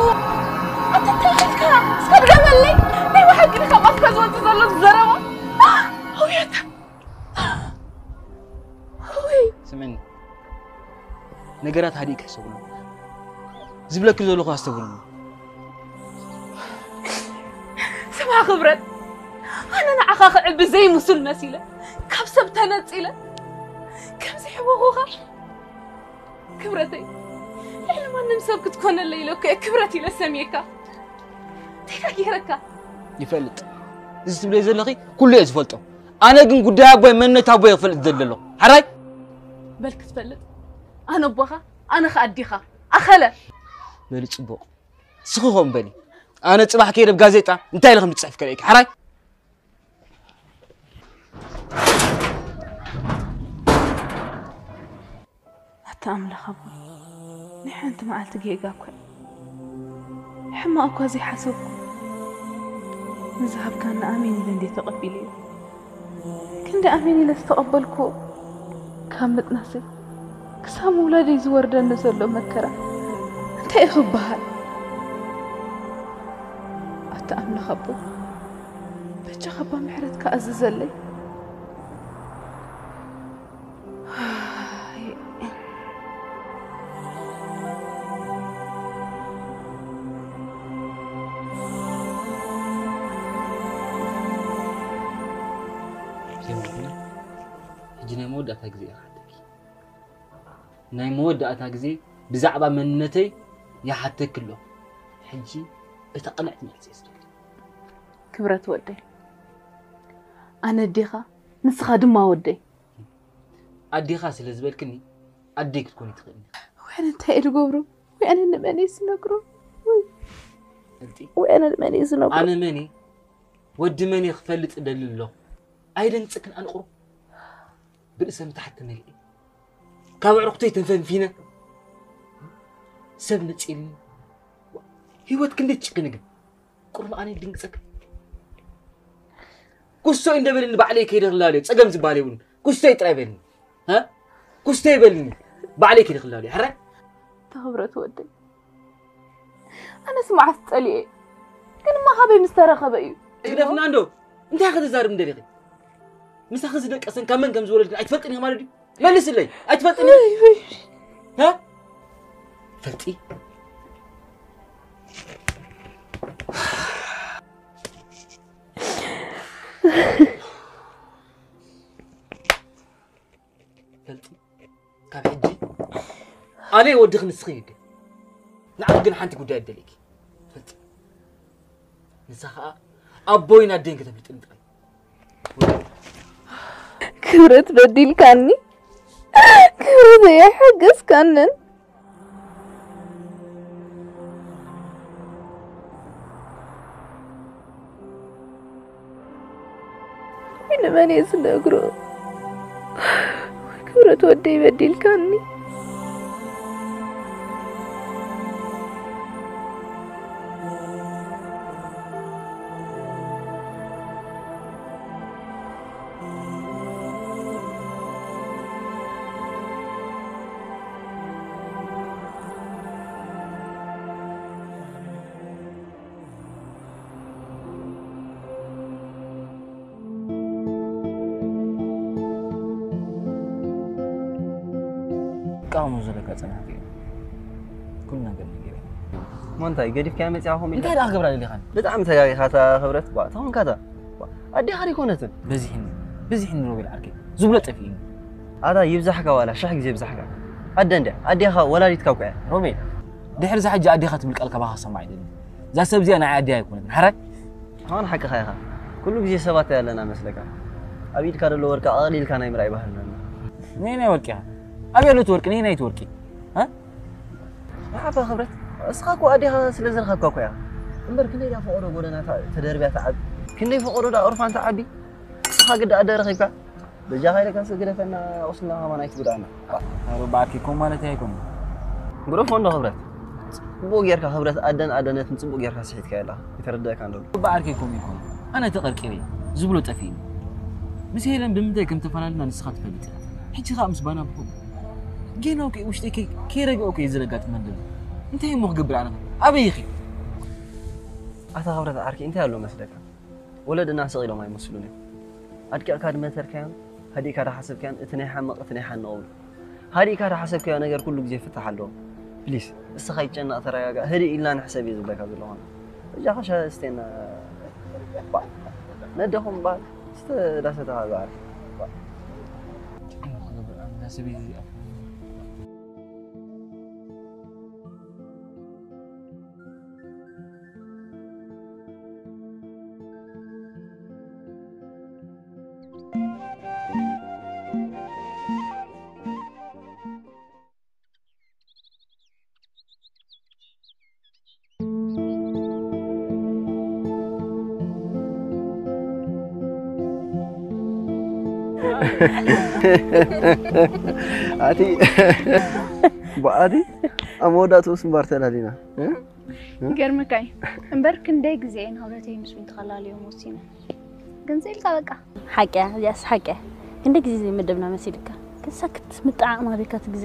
ኣታ እንታይ ኢልካ? እስከ ድገመለይ። ናይ ብሓቂ ዲኻ ካብኣፍካ ዝወጽእ ዘሎ ዘረባ? ኣውያታ። ወይ። ስምዕኒ፣ ነገራት ሃዲእካ ኣስተብህሉ። ዝብለኪ ዘለኹ ኣስተብህሉ። ስማ ክብረት፣ ኣነ ንዓኻ ክዕቢ ዘይምሱል መሲለ፣ ካብ ሰብ ተነጺለ፣ ከምዚ ሕበኹኻ ክብረተይ፣ ልዕሊ ማንም ሰብ ክትኮነለይ ኢለ እኮ እየ ክብረት ኢለ ሰምየካ። እንታይ ዳ ገይረካ? ይፈልጥ። እዚ ትብለይ ዘለኺ ኩሉ እየ ዝፈልጦ። ኣነ ግን ጉዳይ ኣቦይ መንነት ኣቦይ ክፈልጥ ዝደሊ ኣለኹ። ሓራይ? በል ክትፈልጥ። ኣነ ኣቦኻ፣ ኣነ ኸኣ ኣዲኻ። ኣኸለ! በሊ ጽቡቕ። ስኺ ኾን በሊ። ኣነ ጽባሕ ከይደ ብ ጋዜጣ እንታይ ኢለ ከም ዝጽሕፍ ከርእየኪ። ሓራይ? ኣታ ኣምላኽ ኣቦ፣ ናይ ሓንቲ መዓልቲ ጌጋ እኳ ሕማቕ እኳ ዘይሓሰብኩ፣ ንዝሃብካኒ ኣሜን ኢለ እንዴ ተቐቢለዮ። ክንዲ ኣሜን ኢለ ዝተቐበልኩ፣ ካብ ምጥናሰይ ክሳብ ምውላደይ ዝወርደኒ ዘሎ መከራ እንታይ እዩ ክበሃል? ኣታ ኣምላኽ ኣቦ፣ በጃኻ እባ ምሕረትካ ኣዝዘለይ። የማነ፣ ሕጂ ናይ መወዳእታ ግዜ እየ ክሓተኪ። ናይ መወዳእታ ግዜ ብዛዕባ መንነተይ ይሓተኪ ኣለኹ። ሕጂ እታ ቅንዕቲ መልሲ እየ ዝደሊ። ክብረት ወደይ፣ ኣነ ኣዴኻ፣ ንስኻ ድማ ወደይ። ኣዴኻ ስለ ዝበልክኒ ኣደይ ክትኮኒ ትኽእልኒ። ወይ ኣነ እንታይ እየ ዝገብሮ? ወይ ኣነ ንመን እየ ዝነግሮ? ወይ ፈልጢ፣ ወይ ኣነ ንመን እየ ዝነግሮ? ኣነ መን እየ? ወዲ መን እየ ክፈልጥ እደሊ ኣለኹ። ኣይደንግጸክን ኣነ ቁሩብ። ብርእሰ ምትሓት ተመሊኤ፣ ካብ ኣዕሩኽተይ ተፈንፊነ፣ ሰብ ነጺልኒ። ህይወት ክንደይ ትጭክን ግን። ቁሩብ ኣነ ይድንግጸክን። ኩስቶይ እንደ በልኒ ባዕለይ ከይደ ክላለዮ፣ ጸገም ዝበሃል የብሉን። ኩስቶይ ጥራይ በልኒ። ሃ? ኩስቶይ በልኒ። ባዕለይ ከይደ ክላለዮ። ሕራይ? ተኽብረት ወደይ፣ ኣነስ መዓስ ጸሊኤ፣ ግን እማ ካበይ ምስ ተረኸበ እዩ? ግደፍና እንዶ። እንታይ ክትዛርብ እንደሊኺ? ምሳኺ ዝደቀሰን ካብ መን ከም ዝወለድን ኣይትፈልጥን ኢኺ ማለት ድዩ? መልስለይ። ኣይትፈልጥን ኢኺ? ወይ ወይ ሃ? ፈልጢ? ፈልጢ፣ ካብ ሕጂ ኣነ ወድኺ ንስኺ ይግን። ንዓኺ ግን ሓንቲ ጉዳይ እደልየኪ። ፈልጢ፣ ንሳ ኸኣ ኣቦይን ኣደይን ከተፍልጥኒ ጥራይ። ክብረት በዲልካኒ፣ ክብረት ኣየሓገዝካንን። ወይ ንመን እየ ዝነግሮ? ወይ ክብረት ወደይ በዲልካኒ። ቃሙ ዘለካ ጸናሕቲ እዩ። ኩሉ ነገር ነጊረ። እሞ እንታይ ገዲፍካያ መጺኻ ከምኡ ኢልካ? እንታይ ደኣ ክገብራ ደሊኻኒ? ብጣዕሚ ተጋጊኻ እታ ክብረት። ባ፣ ተኾንካ እታ። ባ፣ ኣዴኻ ዲኮነትን? በዚሕኒ፣ በዚሕኒ ሮቤል ዓርከይ። ዝብሎ ጠፊእኒ። ኣታ ይብዛሕካ ዋላ ሽሕ ግዜ ይብዛሕካ። ኣደ እንድያ፣ ኣዴኻ ወላዲትካ እኮ እያ። ሮቤል፣ ድሕሪ እዛ ሕጂ ኣዴኻ ትብል ቃል ካባኻ ክሰምዕ ኣይደልን። እዛ ሰብ እዚኣ ንዓይ ኣደይ ኣይኮነትን። ሓራይ? ኣሁን ሓቅኻ ኢኻ። ኩሉ ግዜ ሰባት ኣለና መስለካ። ኣብ ኢድካ ዘሎ ወርቂ ኣቕሊልካ ናይ ምርኣይ ባህልና ኣሎ። ነየናይ ወርቂ ኢኻ? ኣበይ ኣሎ እቲ ወርቂ? ነየናይ እቲ ወርቂ? እ? መርሓባ ክብረት፣ እስኻ እኮ ኣዴኻ ስለ ዝረኸብካ እኮ ኢኻ። እምበር ክንደይ ደኣ ፈቖዶ ጎደና ተደርብያ ትዓቢ፣ ክንደይ ፈቖዶ ደኣ ኦርፋን ትዓቢ። እስኻ ግዳ ኣደ ረኺብካ። በጃኻ ኢለካ እስኪ ግደፈና፣ ቁስልና ከማን ኣይትጉድኣና። ኣረ ብዓርከይ ከምኡ ማለተይ ኣይኮነን። ግደፎ እንዶ ክብረት። ጽቡቕ ጌርካ ክብረት ኣደን ኣደነትን ጽቡቕ ጌርካ ስሒትካያ ኣለኻ። ይተረድኣካ እንዶ። ብዓርከይ ከምኡ ኣይኮነን። ኣነ ተቐርቂረ ዝብሎ ጠፊእኒ። ምስ ሄለን ብምንታይ ከም ተፈላለና ንስኻ ትፈልጥ ኢኻ። ሕጂ ኸኣ ምስ ባና ብኸምኡ። ጌና እኮ ውሽጠይ ከይ- ከይረግኦ እኮ እዩ ዝረጋጥ መንደል። እንታይ እሞ ክገብር ኣነ? ኣበይ ኢኺ? ኣታ ክብረት ዓርኪ እንታይ ኣሎ መስለካ? ወለድና ስቕ ኢሎም ኣይመስሉን እዮም። ኣድቂቕካ ድመተርካዮን ሃዲእካ ዳሓሰብካዮን እቲ ናይ ሓመቕ እቲ ናይ ሓንቕ እብሉ። ሃዲእካ ዳሓሰብካዮ ነገር ኩሉ ግዜ ፍታሕ ኣለዎ። ፕሊስ እስኻ ይጨነቕ ተረጋጋእ ህድእ ኢልና ንሕሰብ እየ ዝብለካ ዘለኹ። በጃኻ ሻሂ ስቴና። ባ- ነደኹም በሃል ስተ ዳሰተኻ በሃል። ባ- ኣቲ ብኣቲ ኣብ መወዳእትኡ ስምባር ተላሊና እ? ይገርመካ እዩ እምበር ክንደይ ግዜ እየ ንክብረተይ ምስ ተኸላለዮም ወሲነ። ግን ስኢልካ በቃ። ሓቂ እያ፣ እዚኣስ ሓቂ እያ። ክንደይ ግዜ ዘይመደብና መሲልካ። ግን ሰክት ምጥዓም ኣበይካ እቲ ግዜ።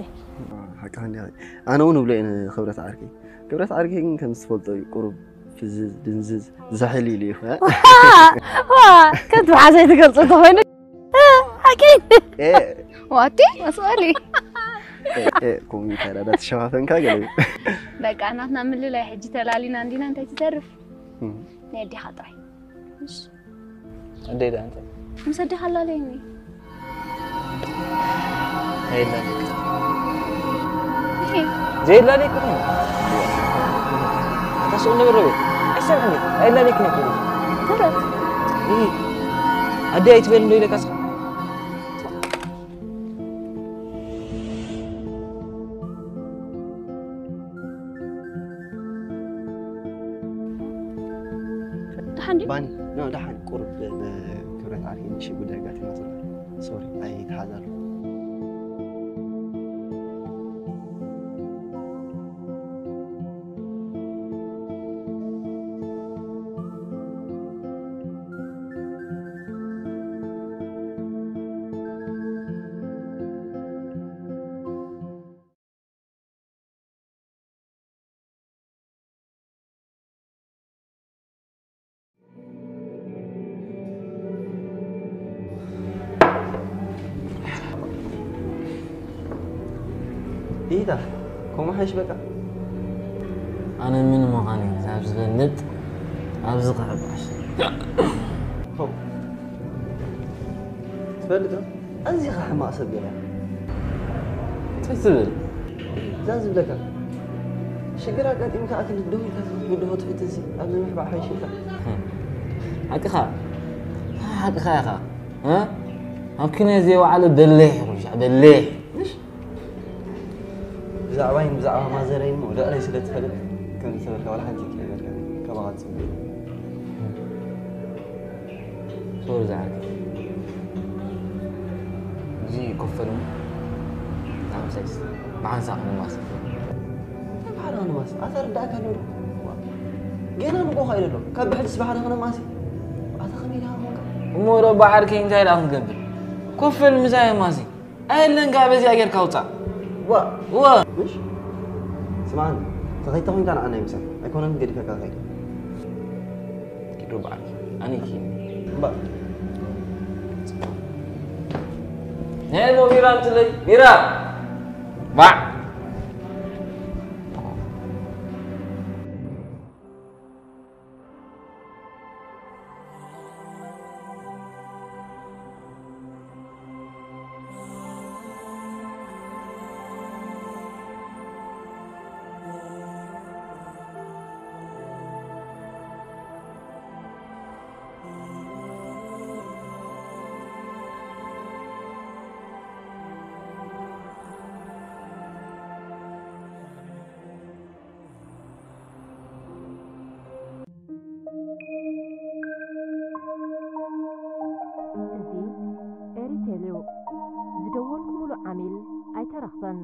ሓቅኻ እንዲኻ። ኣነ እውን እብሎ እየ ንክብረት ዓርከይ። ክብረት ዓርከይ ግን ከም ዝፈልጦ እዩ። ቁሩብ ፍዝዝ፣ ድንዝዝ፣ ዝሕል ኢሉ እዩ። ዋ፣ ከምቲ ብሓዘይ ትገልጾ ተኾይኑ። ሓቂ። ኤ፣ ዋቲ፣ መስቐሊ። ኤ፣ ኤ፣ ኮምፒውተር ኣዳ ተሸፋፈንካ ገለ እዩ። በቃ፣ ናትና ምልላይ ሕጂ ተላሊና እንዲና እንታይ ትተርፍ? እም። ናይ ኣዴኻ ጥራይ። እሺ። ኣደይ ደኣ እንታይ? ምስ ኣዴኻ ኣላለየኒ። ኣይላልክ። እሄ። ዘይላልክ እኮ። ኣታ ስቕ ንበል ሮቤል። ኣይሰምዕን እዩ። ኣይላልክ ነው እኮ። ተረት። እሄ። ኣደይ ኣይትበል እንዶ ኢለካ እስኻ። ደሓን ድዩ? ባኒ፣ ኖ፣ ደሓን፣ ቁሩብ፣ እ፣ ክብረት ዓርኪ፣ ንእሽተይ ጉዳይ ኣጋጢማ ዘላ። ሶሪ፣ ኣይተሓዛሉ። ኢታ፣ ከምኡ ሓይሽ በቃ። ኣነ ምን ምዃነይ ክሳብ ዝፈልጥ ኣብዚ ክሕባሽ። ሆ። ትፈልጥ ዶ? ኣዚኻ ሕማቕ ሰብ ገለ። እንታይ ትብል? እዛ ዝብለካ። ሽግር ኣጋጢምካ ኣክል ደው ኢልካ ክትብድሆ ትፍትንሲ፣ ኣብዚ ምሕባእ ሓይሽ ኢልካ። ሓቅኻ። ሓቅኻ ኢኻ። እ? ኣብ ኪኖ ዘይወዓለ በሊሕ ይኹን ሻዕ በሊሕ። ምሽ? ብዛዕባይን ብዛዕባ ማዘረይን እሞ ልዕለይ ስለ ትፈልጥ፣ ከም ዝተበልካ ዋላ ሓንቲ ከይበልካ፣ ካባኻ ዝጽበ። ሶሪ ዝዓርከይ። እዚ ኮፍ በል እሞ። ናብ ሳይስ። ብሓንሳእ ክንማስ። እንታይ ብሓደ ክንማስ? ኣታ ርዳእካ ዶ? ዋ። ገና ንጎኻ ኢለ ኣሎ። ካብ ብሕልስ ብሓደ ክነማሲ። ኣታ ከመይ ኢልካ ኾንካ? እሞ ዶ ብዓርከይ እንታይ ደኣ ክንገብር? ኮፍ በል ምሳይ ማሲ። ኣየለን ከኣ በዚኣ ጌርካ ውጻእ። ዋ። ዋ። ምሽ? ስማዕኒ፣ ተኸይተ ኾይንካ ንዓና ይምሰል። ኣይኮነን ገዲፈካ ከይደ። ኪዶ በዓል። ኣነ ኪን። እምበር። ናይ ሞ ቢራ ኣምጽለይ። ቢራ። ባዕ። እዚ ኤሪቴል እዩ። ዝደወልኩምሉ ዓሚል ኣይተረኽበን።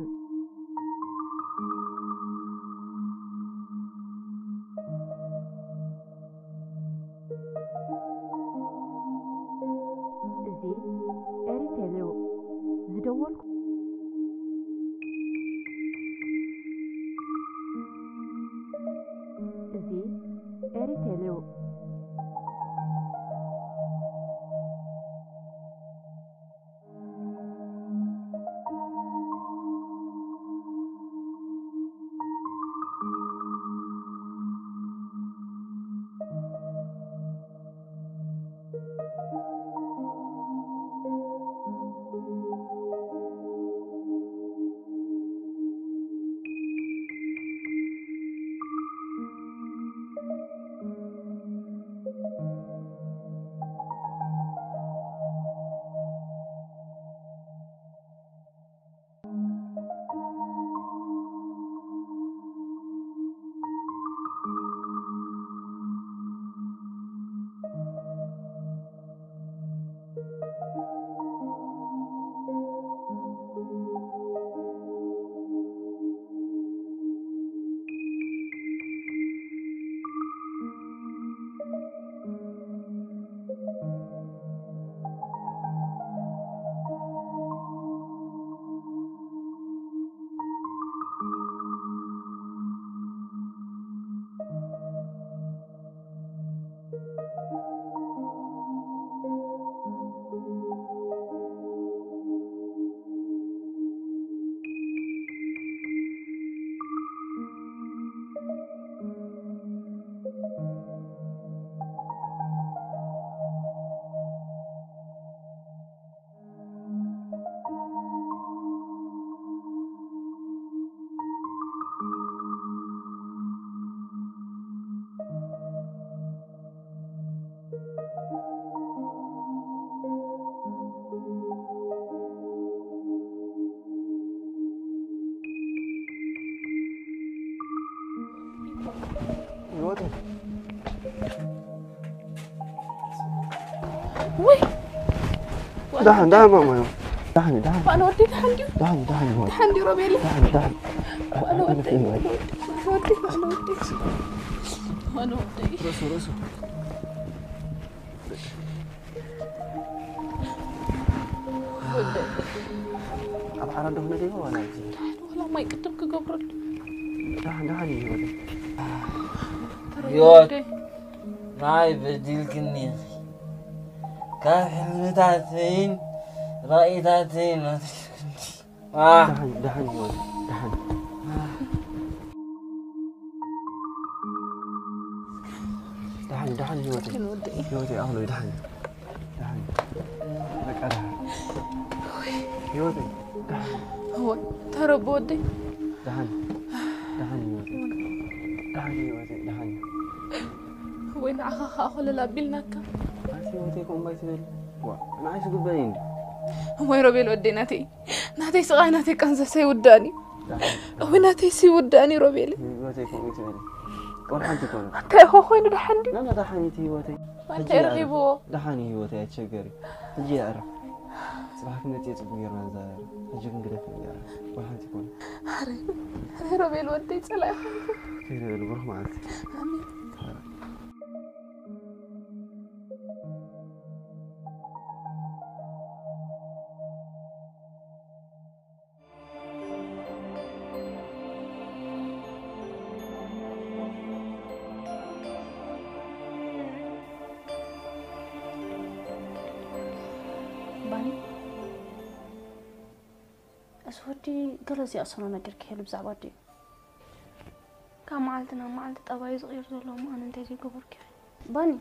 እዚ ኤሪቴል እዩ። ዝደወልኩ ኤሪቴሌው። ወይ ደሓን ደሓን ማማዮ። ደሓን ደሓን። ኣነ ወዲ ደሓን ድዩ? ደሓን ደሓን ይወት። ደሓን ድዩ ሮቤል? ደሓን ደሓን። ኣነ ወዲ ኣነ ወዲ ኣነ ወዲ ኣነ ወዲ ኣነ ወዲ። ርእሱ ርእሱ። ኣብ ዓራት ዶ ክነደይቦ ዋላ ኣብዚ? ዋላ ማይ ቅድም ክገብረሉ። ደሓን ደሓን እዩ ህይወተይ። ህይወት፣ ንዓይ በዲልክኒ ኢኺ። ካብ ሕልምታተይን ራእይታተይን ኣትሪፍክኒ። ኣህ። ደሓን ደሓን ህይወት ደሓን። ደሓን ደሓን ህይወት። ህይወት ኣኽሎ ደሓን። ደሓን። በቃ ደሓን። ህይወት ደሓን። እወ ተረቦ ወደይ። ደሓን። ደሓን ህይወት። ደሓን ህይወት ደሓን። ወይ ንዓኻ ኸኣ ኮለል ኣቢልናካ። ኣቲ ህይወት ይኮን ባይ ትበል። ዋ ንዓይ ዝግበኒ እንዲ። ወይ ሮቤል ወደይ ናተይ ናተይ ስቓይ ናተይ ቃንዘሰ ይውዳእኒ። እው ናተይ ሲ ይውዳእኒ ሮቤል። ህይወተይ ከምኡ ትበሊ። ቆልሓ እንተኮነ። እንታይ ኢኹ ኮይኑ ደሓን ድዩ? ናና ደሓን እቲ ህይወተይ። እንታይ ረኺብዎ? ደሓን እዩ ህይወተይ ኣይትሸገሪ። ሕጂ የዕርፍ። ጽባሕ ክመጽእ ጽቡቅ ጌርና ንዛረብ። ሕጂ ግን ግደፍ ገራ። ቆልሓ እንተኮነ። ኣረ ኣረ ሮቤል ወደይ ጸላኢ ኾንኩ። ከይረበሉ ብሩኽ መዓልቲ። ኣሜን። ባኒ፣ እዚ ወዲ ገለ ዝያእሰኖ ነገር ክህሉ ብዛዕባ ኣዲኡ። ካብ መዓልቲ ናብ መዓልቲ ጠባዩ ዝቕይር ዘሎ እሞ ኣነ እንታይ ዘይገበርኩ ኢኺ? ባኒ፣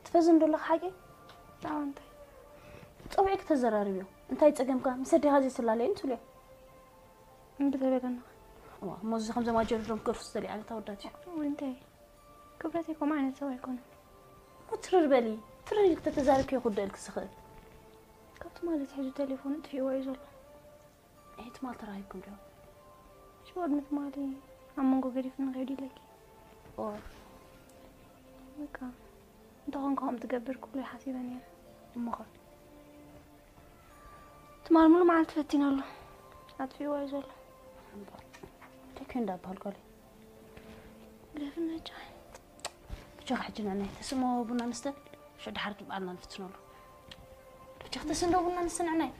ትፈዝን ዶ ኣለኺ ሓቂ? ብዛዕባ እንታይ? ጸዊዕኪ ተዘራርብዮ። እንታይ ጸገምካ? ምስ ኣዴኻ ዘይትላለይን ትብልዮ። እንታይ በለና? እዋ፣ እሞ እዚ ከምዞም ኣጀርድሮም ክገርፉ ዝደልዩ ዓይነት ኣወዳት እዩ። እዋ፣ እንታይ? ክብረተይ ከምኡ ዓይነት ሰብ ኣይኮነን። እሞ ትርር በሊ። ትርር ኢልኪ ተተዛሪብኪ እዩ ክውደእልኪ ዝኽእል። ካብ ትማሊ ኣትሒዙ ቴሌፎኑ ኣጥፊእዎ እዩ ዘሎ። ኣይ ትማል ተራኺብኩም ዶ? ሽዑ ቅድሚ ትማሊ ኣብ መንጎ ገዲፉኒ ከይዱ ኢለኪ። ኦ። በቃ እንተኾን ከምኡ ትገብር ክብሎ ሓሲበ ነይረ። እሞኸ? ትማል ሙሉ መዓልቲ ፈቲነሉ። ኣጥፊእዎ እዩ ዘሎ። እንታይ ኮይኑ እንዳበሃል ጓለይ? ግደፍኒ ነጫ። ብቻ ሕጂ ንዕናይ ተስሞ ቡና ንስተ። ሽዑ ድሓር ትበዓልና ንፍትነሉ። ብቻ ተስንዶ ቡና ንስተ ንዕናይ።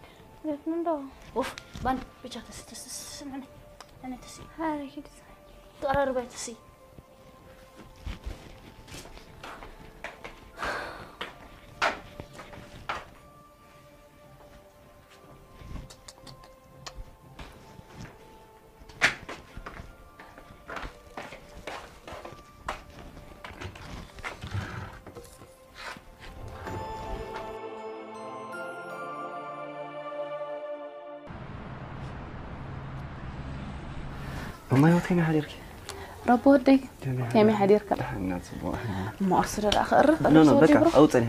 ግደፍኒ እንዶ። ኡፍ ባንድ ብቻ ተስ ተስ ተስ ንዕናይ። ንዕናይ ተስ። ሃረ ኪድ። ተቐራርባይ ተስ። እማይ፣ ከመይ ሓዲርኪ? ረቢ ወደይ፣ ከመይ ሓዲርካ? ደሓን ኢና፣ ጽቡቕ። እሞ ቁርሲ ዶ ደኣ ክቕርብ ኖ፣ ኖ፣ ርሶ በቃ ዲብሮ? ኣውጽእኒ።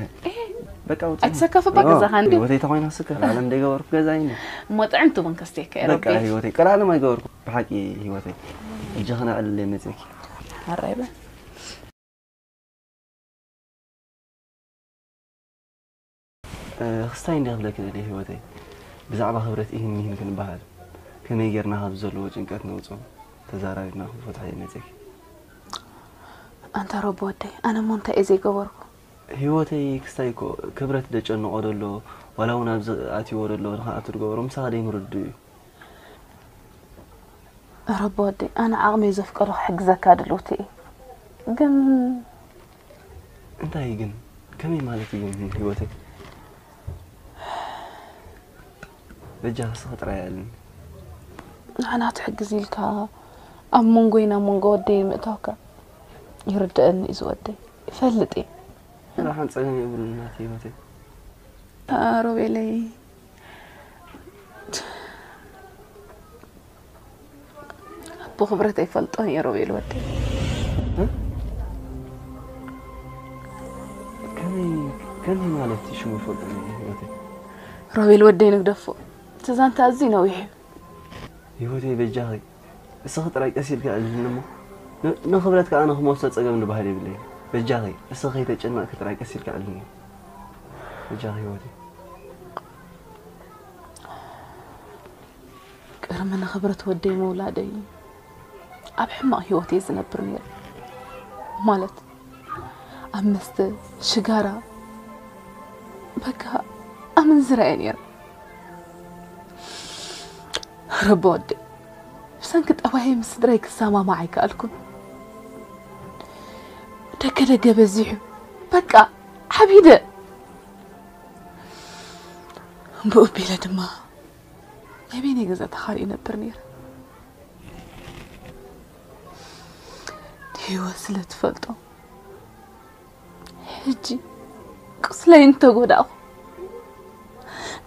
በቃ ኣውጽእኒ። ኣይትሰከፍ፣ በቃ፣ እዛ ኸንዲ። ህይወተይ ተኾይና ስከ፣ ቀላለም ደይገበርኩ ገዛ ይኒ። እሞ ጥዕምቲ እውን ከስተየካ እየ፣ በቃ ረቢ። ህይወተይ፣ ቀላለም ኣይገበርኩ። ብሓቂ ህይወተይ። እጃ ኸና ዕልል መጽእኪ። ሓራይ በል። እ፣ ክስታይ እንዲ ክብለኪ ደልየ ህይወተይ። ብዛዕባ ክብረት ኢሂን ሚሂን ክንበሃል። ከመይ ጌርና ካብ ዘለዎ ጭንቀት ነውጾ። ተዛራሪብና ክንፈትሖ እየ መጽእኪ። ኣንታ ረቢ ወደይ፣ ኣነ እሞ እንታይ እየ ዘይገበርኩ? ህይወተይ ክስታይ እኮ ክብረት ደጨንቆ ደሎ፣ ዋላ እውን ኣብዚ ኣትይዎ ደሎ፣ ንኽኣቱ ድገበሮ፣ ምሳኻ ደይምርድኡ እዩ። ረቢ ወደይ፣ ኣነ ዓቕመይ ዘፍቀዶ ክሕግዘካ ድልውቲ እየ። ግን እንታይ ግን? ከመይ ማለት እዩ ግን ህይወተይ? በጃ ንስኺ ጥራይ ኣልኒ። ንዓና ትሕግዝ ኢልካ ኣብ መንጎይና መንጎ ወደይ ምእታውካ ይርድአኒ እዩ ዝወደይ። ይፈልጥ እየ። ዋላ ሓንቲ ጸገም የብሉን ናተይ ህይወተይ። ሮቤለይ፣ ኣቦ ክብረት ኣይፈልጦን እየ ሮቤል ወደይ። እ? ከመይ፣ ከመይ ማለት እዩ ሽሙ ይፈልጦ እዩ ህይወተይ? ሮቤል ወደይ ንግደፎ። እቲ ዛንታ ኣዝዩ ነዊሕ እዩ። ህይወተይ በጃኺ እስኺ ጥራይ ቀስ ኢልኪ ኣዕልልኒ እሞ። ን-፣ ንኽብረት ከኣ ኣነ ክመልሶ ጸገም ዝበሃል የብለይን። በጃኺ እስኺ ከይተጨነቕኪ ጥራይ ቀስ ኢልኪ ኣዕልልኒ። በጃኺ ህይወተይ። ቅድሚ ንኽብረት ወደይ ምውላደይ ኣብ ሕማቕ ህይወት እየ ዝነብር ነይረ። ማለት ኣብ መስተ፣ ሽጋራ፣ በቃ ኣመንዝራ እየ ነይረ። ረቢ ወደይ፣ ብሰንኪ ጠባየይ ምስ ስድራይ ክሰማማዕ ኣይከኣልኩን። ደገ ደገ በዚሑ፣ በቃ ዓቢደ። ብኡ ኣቢለ ድማ ናይ በይነይ ገዛ ተኻርየ ነብር ነይረ። ህይወት ስለ ትፈልጦ ሕጂ ቁስለይ እንተጎዳእኹ፣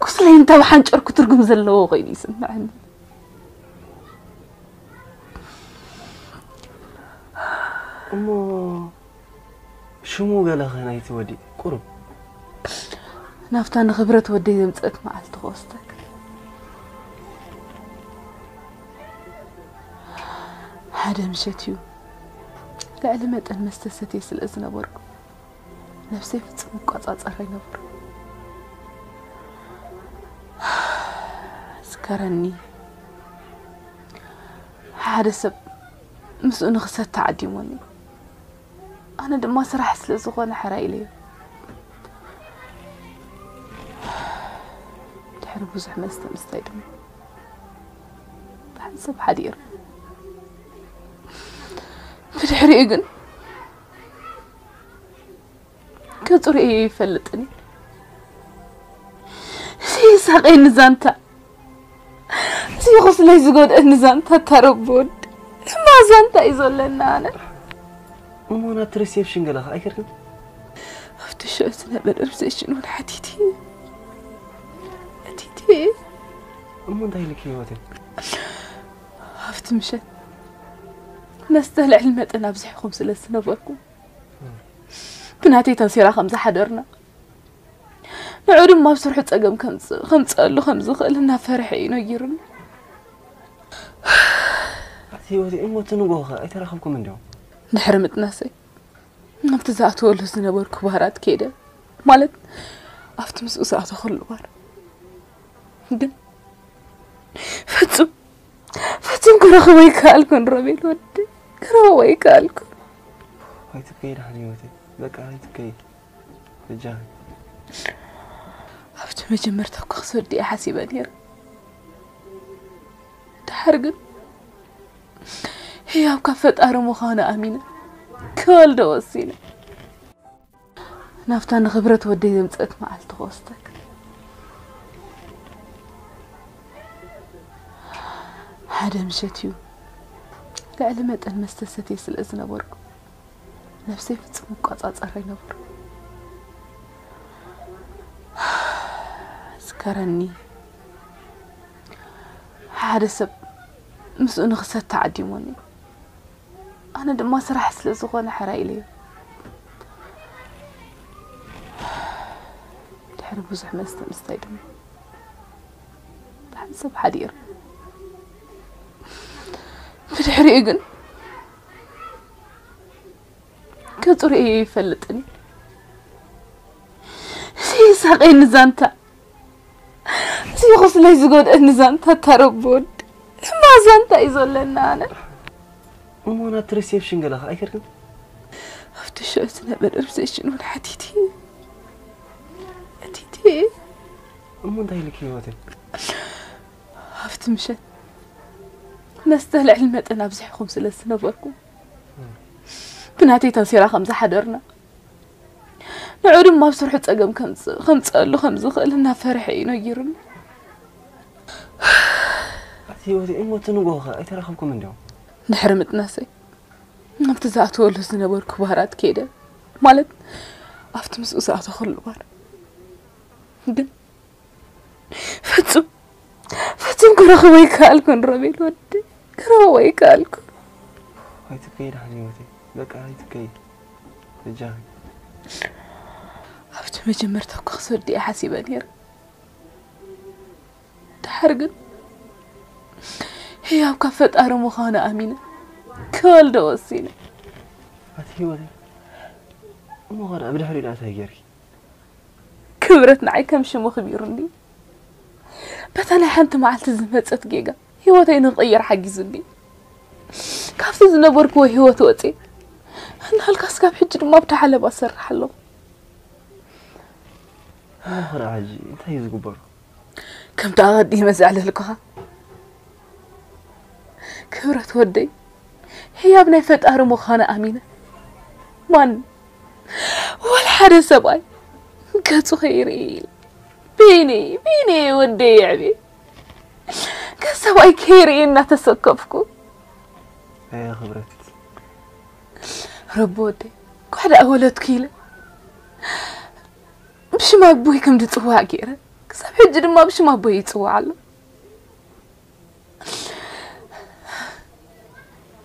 ቁስለይ እንተብሓንጨርኩ ትርጉም ዘለዎ ኮይኑ ይስምዐኒ። እሞ ሽሙ ገለኸ ናይቲ ወዲ ቁሩብ? ናብታ ንኽብረት ወደይ ዘምጸት መዓልቲ ክወስደክ። ሓደ ምሸት እዩ ልዕሊ መጠን መስተ ሰትየ ስለ ዝነበርኩ ነብሰይ ፍጹም እቆጻጸር ኣይነበርኩ። ስከረኒ። ሓደ ሰብ ምስኡ ንኽሰቲ ዓዲሞኒ። ኣነ ድማ ስራሕ ስለ ዝኾነ ሕራይ ኢለዮ። ድሕሪ ብዙሕ መስተ ምስታይ ድማ ብሓንሳብ ሓዲረ። ብድሕሪኡ ግን ገጹ ርእየ ይፈልጥን እዩ። እዚ የሳቐየኒ ዛንታ፣ እዚ ቁስለይ ዝጎድአኒ ዛንታ፣ እታ ረቢ ወዲ እማ ዛንታ እዩ ዘለና። ኣነ እሞ ናብቲ ሪሴፕሽን ገለ ከኣ ኣይከድክን? ኣብቲ ሽዑ ዝነበረ ሪሴፕሽን እውን ሓቲቲ ኣቲቲ እሞ እንታይ ኢልኪ ህይወተይ? ኣብቲ ምሸት መስተ ልዕሊ መጠን ኣብዚሕኩም ስለ ዝነበርኩም ብናተይ ተምሲራ ከም ዝሓደርና ንዑ ድማ ኣብ ስርሑ ጸገም ከምጽ- ከምጽኣሉ ከም ዝኽእል እናፈርሐ እዩ ነጊሩኒ። ኣቲ ህይወተይ እሞ እቲ ንግሆ ከ ኣይተራኸብኩም እንዲኹም? ድሕሪ ምጥናሰይ ናብቲ ዝኣተወሉ ዝነበርኩ ባራት ከይደ፣ ማለት ኣብቲ ምስኡ ዝኣተኹሉ ባር። ግን ፍጹም ፍጹም ክረኽቦ ኣይከኣልኩን። ሮቤል ወዲ ክረኽቦ ኣይከኣልኩን። ኣይትከይ ደሓን ህይወተይ፣ በቃ ኣይትከይ። በጃኺ። ኣብቲ መጀመርታ እኮ ክሰዱ እየ ሓሲበ ነይረ። ድሓር ግን ህያብ ካብ ፈጣሪ ምዃኑ ኣሚነ ክወልዶ ወሲነ። ናብታ ንኽብረት ወደይ ዘምጸት መዓልቲ ክወስደክ። ሓደ ምሸት እዩ ልዕሊ መጠን መስተ ሰትየ ስለ ዝነበርኩ ነብሰይ ፍጹም እቆጻጸር ኣይነበርኩ። ስከረኒ። ሓደ ሰብ ምስኡ ንኽሰቲ ዓዲሞኒ። ኣነ ድማ ስራሕ ስለ ዝኾነ ሕራይ ኢለዮ። ድሕሪ ብዙሕ መስተ ምስታይ ድማ ብሓንሳብ ሓዲር። ብድሕሪኡ ግን ገጹ ርእዮ ይፈልጥን እዩ። እዚ ሳቀይ ንዛንታ፣ እዚ ቁስለይ ዝጎድአኒ ዛንታ፣ ታረቦ ወዲ፣ እማ ዛንታ እዩ ዘለና ኣነ። እሞ ናብቲ ሪሴፕሽን ገለ ከ ኣይከድክን? ኣብቲ ሸው ዝነበረ ሪሴፕሽን እውን ሓቲቲ፣ ሓቲቲ። እሞ እንታይ ኢልኪ ህይወተይ? ኣብቲ ምሸት መስተ ልዕሊ መጠን ኣብዚሕኩም ስለ ዝነበርኩም፣ ብናተይ ተምሲራ ከም ዝሓደርና፣ ንዑ ድማ ኣብ ስርሑ ጸገም ከምጽ-፣ ከምጽኣሉ ከም ዝኽእል እናፈርሐ እዩ ነጊሩኒ። ኣቲ ህይወተይ፣ እሞ እቲ ንግሆ ከ ኣይተራኸብኩም እንዲኹም? ድሕሪ ምጥናሰይ፣ ኣብቲ ዝኣተወሉ ዝነበርኩ ባራት ከይደ፣ ማለት ኣብቲ ምስኡ ዝኣተኹሉ ባር። ግን ፍጹም፣ ፍጹም ክረኽቦ ኣይከኣልኩን ሮቤል ወዲ፣ ክረኽቦ ኣይከኣልኩን። ኣይትከይ ደሓን ህይወተይ፣ በቃ ኣይትከይ። በጃኺ። ኣብቲ መጀመርታ እኮ ክሰዱ እየ ሓሲበ ነይረ። ድሓር ግን ህያብ ካብ ፈጣሪ ምዃኑ ኣሚነ ክወልዶ ወሲነ። ኣቲ ህይወተይ፣ እሞ ኸ ደኣ ብድሕሪኡ ደኣ እንታይ ጌርኪ? ክብረት ንዓይ ከም ሽሙ ኣኽቢሩኒ። በታ ናይ ሓንቲ መዓልቲ ዝመጸት ጌጋ ህይወተይ ንኽቕይር ሓጊዙኒ። ካብቲ ዝነበርክዎ ህይወት ወጽየ፣ እናሃልካስ ካብ ሕጂ ድማ ኣብታ ዓለባ እሰርሕ ኣለኹ። እሞ ኸ ደኣ ሕጂ እንታይ እዩ ዝግበሩ? ከምቲ ኣቐዲመ ዘዕለልኩኻ፣ ክብረት ወደይ፣ ህያብ ናይ ፈጣሪ ምዃኑ ኣሚነ፣ ማን፣ ወላ ሓደ ሰብኣይ ገጹ ከይርኢ ኢለ፣ በይነይ፣ በይነይ ወደይ የዕብየ፣ ገጽ ሰብኣይ ከይርኢ እናተሰከፍኩ። ኣያ ክብረት። ረቢ ወደይ፣ ጓሕ ደኣ ወለድኩ ኢለ፣ ብሽም ኣቦይ ከም ዝጽዋዕ ገይረ፣ ክሳብ ሕጂ ድማ ብሽም ኣቦይ ይጽዋዕ ኣሎ።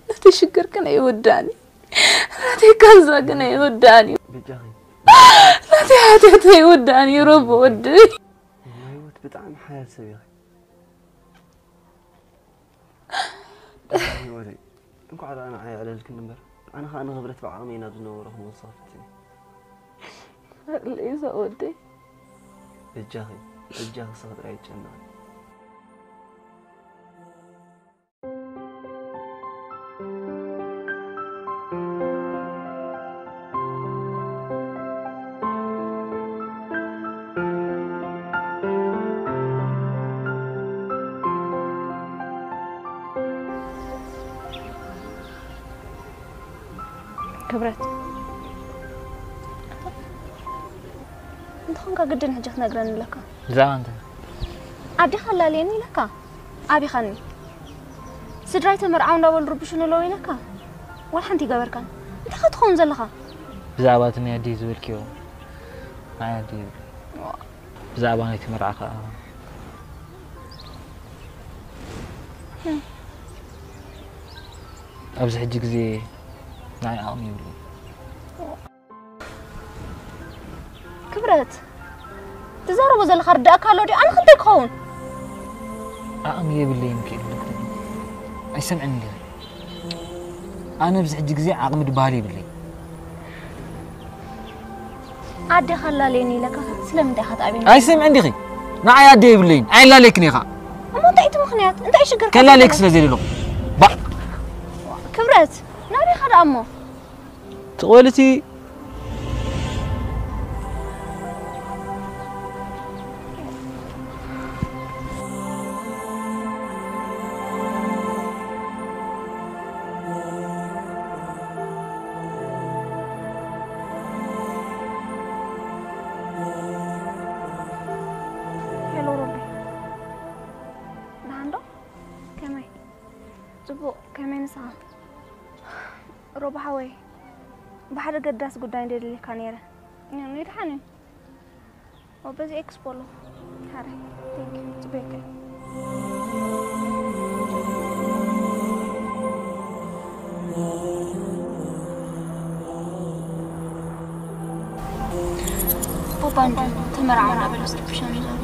ናተይ ሽግር ግን ኣይወዳእን እዩ። ናተይ ቃንዛ ግን ኣይወዳእን እዩ። በጃኺ። ናተይ ሓጢኣት ኣይወዳእን እዩ፣ ረቢ ወደይ። ህይወት ብጣዕሚ ሓያል ሰብ ኢኺ። ህይወተይ፣ እንኳዕ ደኣ ንዓይ ኣዕለልክኒ እምበር፣ ኣነ ኸኣ ንኽብረት ብዓቕመይ ናብ ዝነበሮ ክመልሶ ፈቲነ። ሊዛ ወደይ። በጃኺ፣ በጃኺ ንስኺ ጥራይ ኣይትጨነቒ። ክብረት፣ እንተኾንካ ግድን ሕጂ ክትነግረኒ ኣለካ። ብዛዕባ እንታይ? ኣዴኻ ኣላልየኒ ኢለካ፣ ኣቢኻኒ። ስድራይ ተመርዓው እንዳበሉ ርብሹ ንለው ኢለካ፣ ዋላ ሓንቲ ይገበርካን። እንታይ ከ ትኸውን ዘለኻ? ብዛዕባ እቲ ናይ ኣደይ ዝበልክዮ፣ ናይ ኣደይ ይብል። ብዛዕባ ናይቲ መርዓ ከኣ፣ ኣብዚ ሕጂ ግዜ ንዓይ ዓቕሚ የብሉን። ክብረት፣ ትዛረቦ ዘለኻ ርዳእካ ኣሎ ድዩ? ኣነ ክንደይ ክኸውን? ዓቕሚ የብለይን ክኢሉ ኣይሰምዕን እንዲኺ። ኣነ ኣብዚ ሕጂ ግዜ ዓቕሚ ዝበሃል የብለይን። ኣዴኻ ኣላልየኒ ኢለካ ስለምንታይ ኢኻ ትኣብየኒ? ኣይሰምዕን ዲኺ? ንዓይ ኣደ የብለይን፣ ኣይላለይክን ኢኻ። እሞ እንታይ እቲ ምኽንያት? እንታይ ሽግር? ከላለይክ ስለ ዘይደለኹ። ባ- ክብረት፣ ናበይ ኢኻ ደኣ እሞ? ትቕበልቲ ሄሎ ሮቢ፣ ደሓን ዶ? ከመይ? ጽቡቕ፣ ከመይ ንስኻ? ሮቢ ሓወይ፣ ብሓደ ገዳሲ ጉዳይ እንደ ደሊካ ነይረ። ኒ-፣ ኒ-፣ ደሓን እዩ። ኦ፣ በዚ ኤክስፖ ኣሎ። ሓራይ፣ ቴንክ ዩ፣ ጽቡቕ። ባንድ ተመርዓው እናበለ ዝረብሸኒ ዘሎ።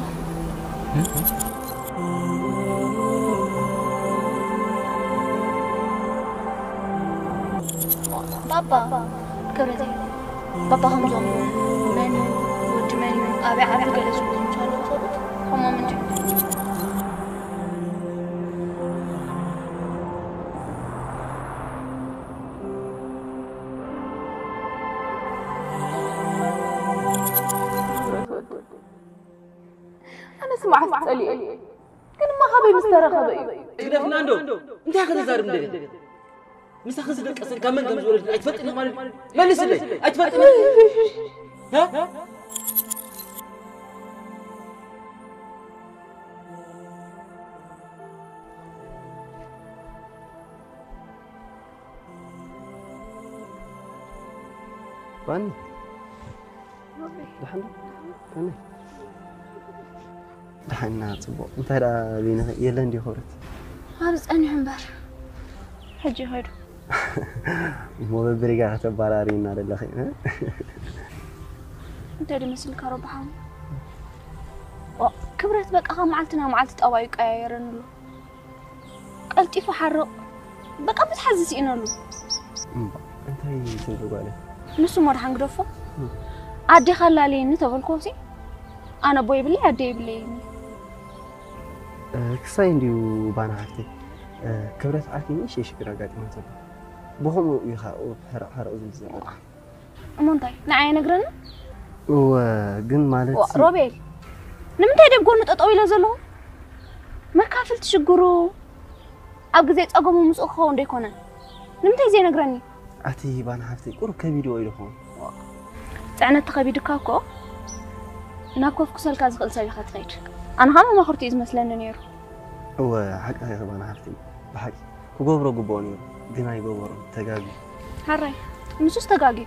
ባባ ክብረተይ፣ ባባ ከምዞም መን ወዲ መን ኣበይ ዓዲ ገለ ዝብሉ ምቻሉ ዝፈልጥ ከምኦም እንጂ። ኣነስ መዓት ጸሊኤ ግን እማ ካበይ ምስ ተረኸበ እዩ። ግደፍና እንዶ እንታይ ከተዛርብ እንደለ ምሳኺ ዝደቀሰን ካብ መን ከም ዝወለድ ኣይትፈልጥኒ ማለት እዩ። መልስለይ ኣይትፈልጥኒ እ? ባኒ ደሓን ዶ? ከመይ? ደሓና ጽቡቕ። እንታይ ደኣ በይንኺ የለን ድዩ ክብረት? ኣብ ጸኒሑ እምበር ሕጂ ይኸዱ። እሞ በብሪጋ ከተባራሪና ደለኺ እ? እንታይ ድመስልካ ረብሓ ክብረት በቃ ካብ መዓልቲ ናብ መዓልቲ ጠባዩ ይቀያየረኒ ኣሎ። ቀልጢፉ ሓርቕ በቃ ምትሓዝ ዝስኢነሉ። እምባ እንታይ ትብል ጓለ? ንሱ እሞ ደሓን ግደፎ። ኣዴኻ ኣላለየኒ ተበልክዎሲ ኣነ ኣቦ ይብለይ ኣደ ይብለይ ኢልኒ። እ፣ ክሳይ እንድዩ ባና ሓፍተይ እ፣ ክብረት ዓርኪ ንእሽተይ ሽግር ኣጋጢማ ዘሎ። ብኸምኡ እዩ ከዓ ሕርቕ ሕርቕ ዝብል ዘሎ። እሞ እንታይ ንዓይ ኣይነግረንን? እወ ግን ማለት ዋ፣ ሮቤል ንምንታይ ደብ ጎኑ ጠጠው ኢለ ዘለኹ? መካፍልቲ ሽግሩ ኣብ ግዜ ጸገሙ ምስኡ ክኸውን ዶ ኣይኮነን? ንምንታይ ዘይነግረኒ? ኣቲ ባና ሓፍተይ ቁሩብ ከቢድዎ ኢሉ ኸውን። ጽዕነት ተኸቢድካ እኮ ናብ ኮፍ ክሰልካ ዝኽእል ሰብ ኢኻ ትኸይድ። ኣነ ኸኣ መማኽርቱ እዩ ዝመስለኒ ነይሩ። እወ ሓቂ ኢኺ ባና ሓፍተይ ብሓቂ ክገብሮ ግብኦ ነይሩ ግን ኣይገበሮን ተጋግዩ። ሓራይ ንሱስ ተጋግዩ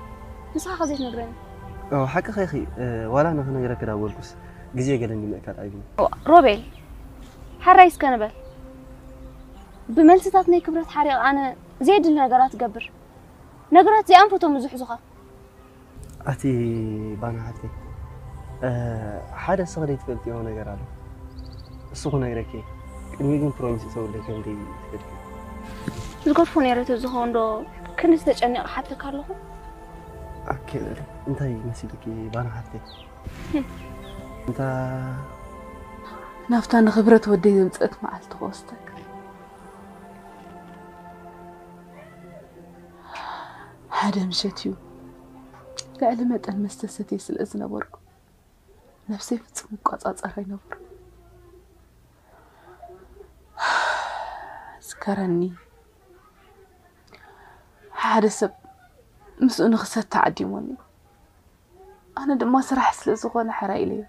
ንስኻ ከ ዘይትነግረኒ? እወ ሓቂ ኢኺ እ፣ ዋላ ንኽነግረኪ ዳበልኩስ ግዜ ገለ እንዲምእካል ኣይብሉን። ሮቤል ሓራይ እስከ ንበል። ብመልስታት ናይ ክብረት ሓሪቕ ኣነ ዘየድሊ ነገራት ትገብር። ነገራት ዘይኣንፈቶም እዩ ዝሕዙኻ። ኣቲ ባና ሓፍተይ እ፣ ሓደ ንስኺ ዘይትፈልጥዮ ነገር ኣሎ። እሱ ክነግረኪ እየ። ቅድሚ ግን ፕሮሚስ እተውለይ ከም ዘይትፈልጥዮ። ዝገድፎ ነይረ ተዝኸውን ዶ ክንዲ ዝተጨኒቐ ሓተካ ኣለኹ። ኣኬ ልዕሊ እንታይ መሲልኪ ባና ሓፍተይ? እንታ ናብታ ንኽብረት ወደይ ዘምፀአት መዓልቲ ክወስደክ ሓደ ምሸት እዩ ልዕሊ መጠን መስተ ሰትየ ስለ ዝነበርኩ ነብሰይ ፍጹም ይቆጻጸር ኣይነበርኩ። ዝከረኒ ሓደ ሰብ ምስኡ ንኽሰቲ ዓዲሞኒ ኣነ ድማ ስራሕ ስለ ዝኾነ ሕራይ ኢለዮ።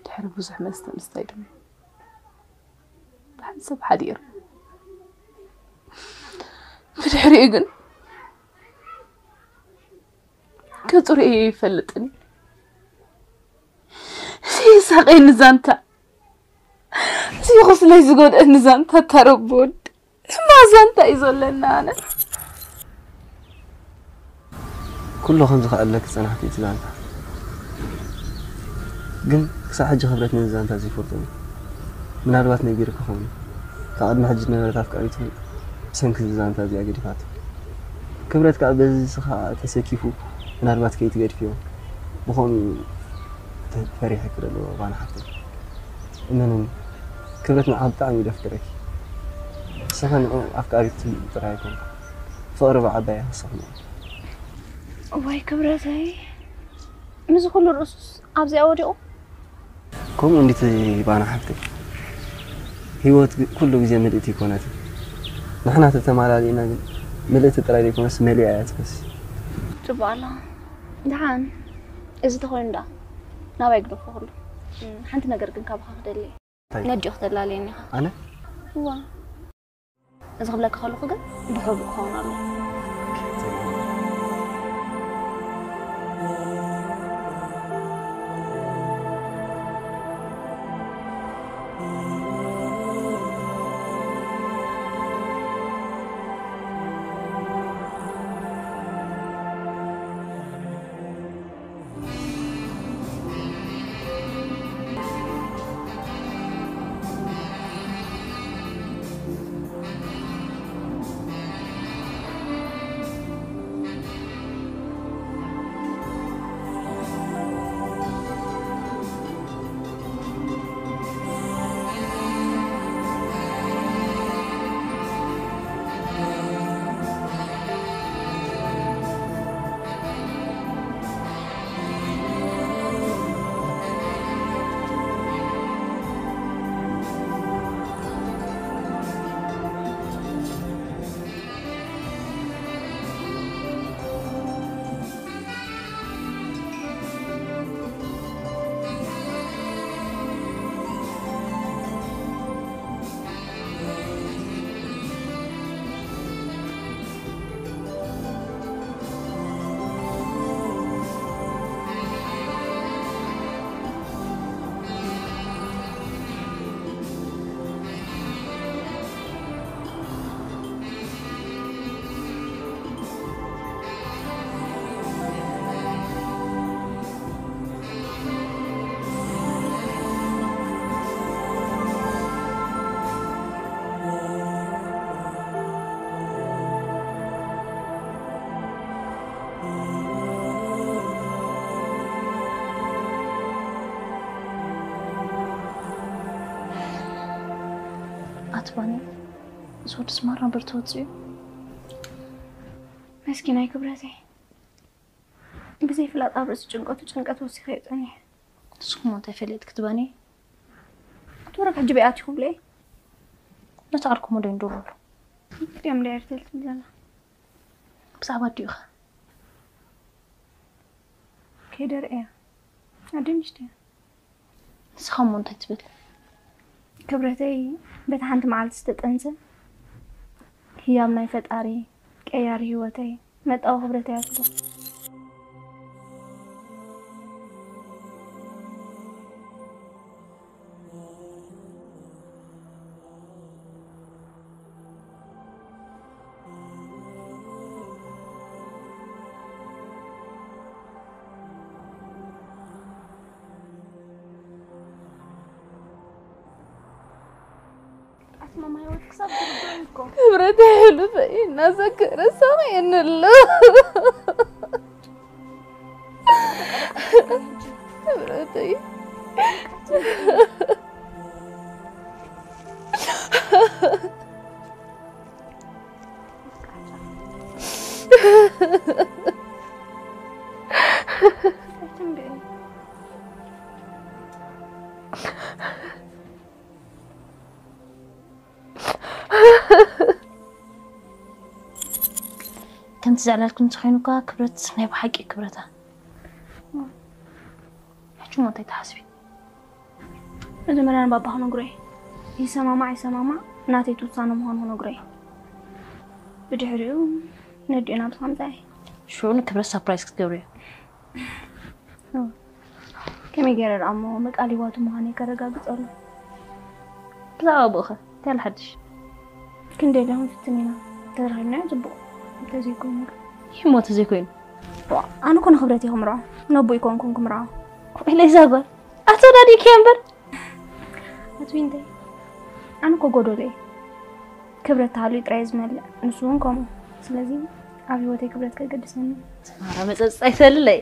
ድሕሪ ብዙሕ መስተ ምስታይ ድማ ብሓንሳብ ሓዲሩ። ብድሕሪኡ ግን ገጹ ርእየዮ ይፈልጥን እዩ። እዚ የሳቐየኒ ዛንታ፣ እዚ ቁስለይ ዝጎድኣኒ ዛንታ እታ ረቢ ወዲ እማ ዛንታ እዩ ዘለና ኣነ። ኩሉ ከም ዝኸኣለኪ ጸናሕኪ እቲ ዛንታ ግን ክሳብ ሕጂ ክብረት ነዚ ዛንታ ዘይፈልጦ እዩ። ምናልባት ነጊርኪ ክኸውን ካብ ቅድሚ ሕጂ ዝነበረት ኣፍቃሪቱ ብሰንኪ እዚ ዛንታ እዚኣ ገዲፋቶ። ክብረት ከኣ በዚ ስኻ ተሰኪፉ ምናልባት ከይትገድፍዮ ብኸምኡ እዩ ፈሪሕኪ ዘሎ ባና ሓፍተይ። እመንኒ ክብረት ንዓኻ ብጣዕሚ እዩ ዘፍቅረኪ። ንስኺ ንዕኡ ኣፍቃሪት ጥራይ ኣይኮንክን ፍቕሪ ብዓባይ ኣያ ንስኺ ንዕኡ። እዋይ ክብረተይ ምስዚ ኩሉ ርእሱስ ኣብዚኣ ወዲቑ። ከምኡ እንዲቲ ባና ሓፍተይ ህይወት ኩሉ ግዜ ምልእቲ ኣይኮነትን። ንሕና ተተማላሊእና ግን ምልእቲ ጥራይ ዘይኮነስ መሊኣ እያ ትፈሲ። ጽቡቕ ኣላ። ደሓን እዚ ተኾይኑ ደኣ ናባይ ግደፎ ኩሉ። ሓንቲ ነገር ግን ካባኻ ክደሊ። እንታይ? ነዲኡ ክተላልየኒ ኢኻ። ኣነ? እዋ እዚ ክብለካ ከለኹ ግን ብሕቡእ ክኸውን ኣለዎ። ባኒ፣ እዚ ወዲ ስማራ እምበር ተወፂኡ። መስኪናይ ክብረተይ፣ ብዘይ ፍላጥ ኣብ ርእሲ ጭንቀቱ ጭንቀት ወሲኸ እዩ ጸኒሐ። ንስኹም እንታይ ፈለጥኪ ትባኒ? ኣቶ ወረቅ ሕጂ በይ ኣቲኹም ለይ? ነቲ ዓርኩሞ ዶ ይንደሎ ኣሎ? ክልቲኦም ዳይር ትብል ዘላ። ብዛዕባ ኣዲኡ ኸ? ከይደ ርእያ። ኣደ ምሽቲ እያ። ንስኻ እሞ እንታይ ትብል? ክብረተይ፣ በታ ሓንቲ መዓልቲ ዝተጠንሰ ህያብ ናይ ፈጣሪ፣ ቀያሪ ህይወተይ፣ መጣዊ ክብረተይ ኣትሎ። ኣስማማይ ወድ ክሳብ ዝርገም እኮ። ክብረተይ፣ ሕሉፈይ እናዘከረ ሳቕየኒ ኣሎ። ክብረተይ። ከምቲ ዘዕለልኩ እንተኾይኑ እኳ ክብረት ናይ ብሓቂ ክብረታ። ሕጂ እሞ እንታይ ትሓስቢ? መጀመርያ ንባባ ክነግሮ እየ። ይሰማማዕ ይሰማማዕ ናተይ ትውሳነ ምዃኑ ክነግሮ እየ። ብድሕሪኡ ነዲኡ ናብዚ ከምፅኣ እየ። ሽዑ ንክብረት ሳፕራይዝ ክትገብርዮ። ከመይ ገይረ ደኣ እሞ መቃሊባቱ ምዃነይ ከረጋግፀሉ? ብዛዕባ ኣቦኡ ኸ እንታይ ኣሎ ሓድሽ? ክንደይ ኢለ ክንፍትን ኢና። ተራኺብናዮ ፅቡቕ። እንተዘይኮይኑ ግን? ይህ ሞ ተዘይኮይኑ? ዋ፣ ኣነ እኮ ንክብረት እየ ክምርዖ። ነቦ ኣይኮንኩን ክምርዖ። ወይለ እዛ ጓል ኣተወዳዲእክያ እምበር። ኣቲ ዊንተይ፣ ኣነ እኮ ጎዶሎ እየ። ክብረት ተሃልዩ ጥራይ እየ ዝመልእ። ንሱ እውን ከምኡ። ስለዚ ኣብ ህይወተይ ክብረት ከገድሰኒ። ማራ መፀፅታ ይሰልለይ።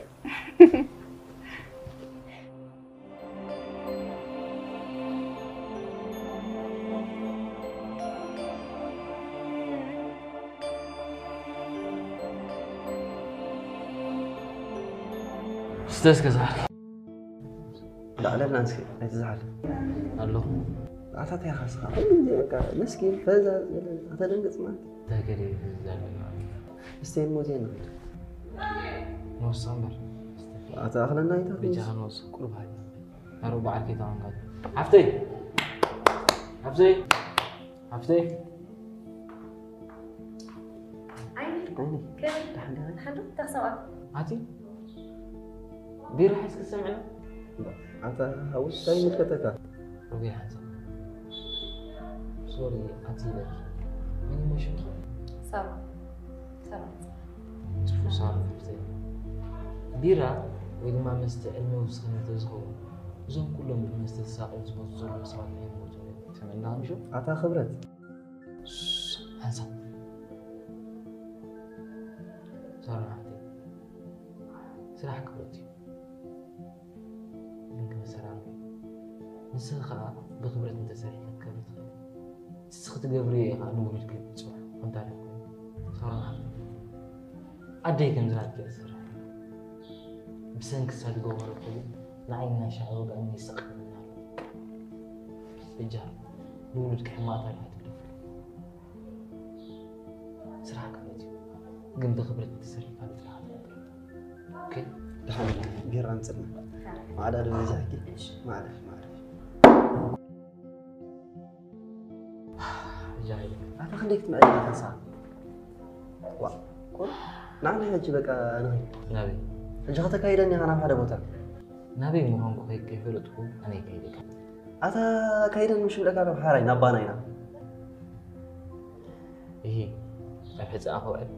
እስተ እስከ ዝሓል። ላዕለልና እስኪ ኣይትዝሓል። ኣለኹ። ኣታ እንታይ ኢኻ እስኻ? ኩሉ ግዜ በቃ መስኪን፣ ፈዛዝ፣ ገለ ኣተደንግጽ ማለት። እንታይ ገለ እዩ ፈዛዝ ዘሎ? እስተ እሞ እዚኣ ንኽድ። ንወስኽ እምበር። ኣታ ኣኽለና ኣይታ ብጃኻ ንወስኽ፣ ቁሩብ ሃይ። ኣረ በዓል ከይታ መንጋት። ሓፍተይ! ሓፍተይ! ሓፍተይ! ኣይኒ፣ ኣይኒ፣ ከመይ? ደሓን ዲኻ? ደሓን ዶ? እንታይ ክሰብኣት? ኣቲ ቢራ ሒዝኪ ትሰምዕና? ኣታ ሓውስ እንታይ ይምልከተካ? ሩቤል ሓንሳብ። ሶሪ፣ ኣቲ ይበል። መን ይመስልኪ? ሳባ። ሳባ። ጽፉ ሳባ ሓፍተይ። ቢራ ወይ ድማ መስተ ዕድመ ይውስኸኒ እንተዝኸውን፣ እዞም ኩሎም ብመስተ ተሳቕዮም ዝሞቱ ዘለዉ ሰባት ኣይምሞቱን እዮም። ሰሚዕና ምሹ? ኣታ ክብረት። ሓንሳብ። ሳባ ሓፍተይ። ስራሕ ክብረት እዩ። ግን ክመሰራርም እዩ። ንስኺ ኸኣ ብኽብረት እንተሰሪሕኪ ክትከብሪ ትኽእሊ። ንስኺ ትገብርዮ ኢኻ ንውሉድኪ ጽባሕ ከም ታሪኽ ኮይኑ። ሳሮን ሓፍተይ፣ ኣደይ ከምዚ ናትኪ እያ ትሰርሕ። ብሰንኪ እሳ ዝገበረቶ ግን ንዓይ እናሻዕ ወግኣኒ ይስቕየኒ ኣሎ። በጃ ንውሉድኪ ሕማቕ ታሪኽ ኣይትግደፍሉ። ስራሕ ክብረት እዩ። ግን ብኽብረት እንተሰሪሕካ ንጥራሕ ትነብር። ኦኬ? ደሓን ኢላ። ቢራ ኣምጽልና። ማዕዳ ዶ በዚሕኪ? ማዕዳ፣ ማዕዳ። ጃሂል። ኣታ ክንደይ ክትምዕድ ኢኻ ንሳ? ዋ፣ ቁር-፣ ንዓና ሕጂ በቃ ንኸይድ። ናበይ? ሕጂ ከተካይደኒ ኢኻ ናብ ሓደ ቦታ። ናበይ ምዃንኩ ከይ-፣ ከይፈለጥኩ ኣነ ይከይድ እየ። ኣታ ካይደን ምሽ ብለካ ኣለኹ ሓራይ ናብ ባና ኢና። እሂ፣ ኣብ ሕጻ ከውዕል።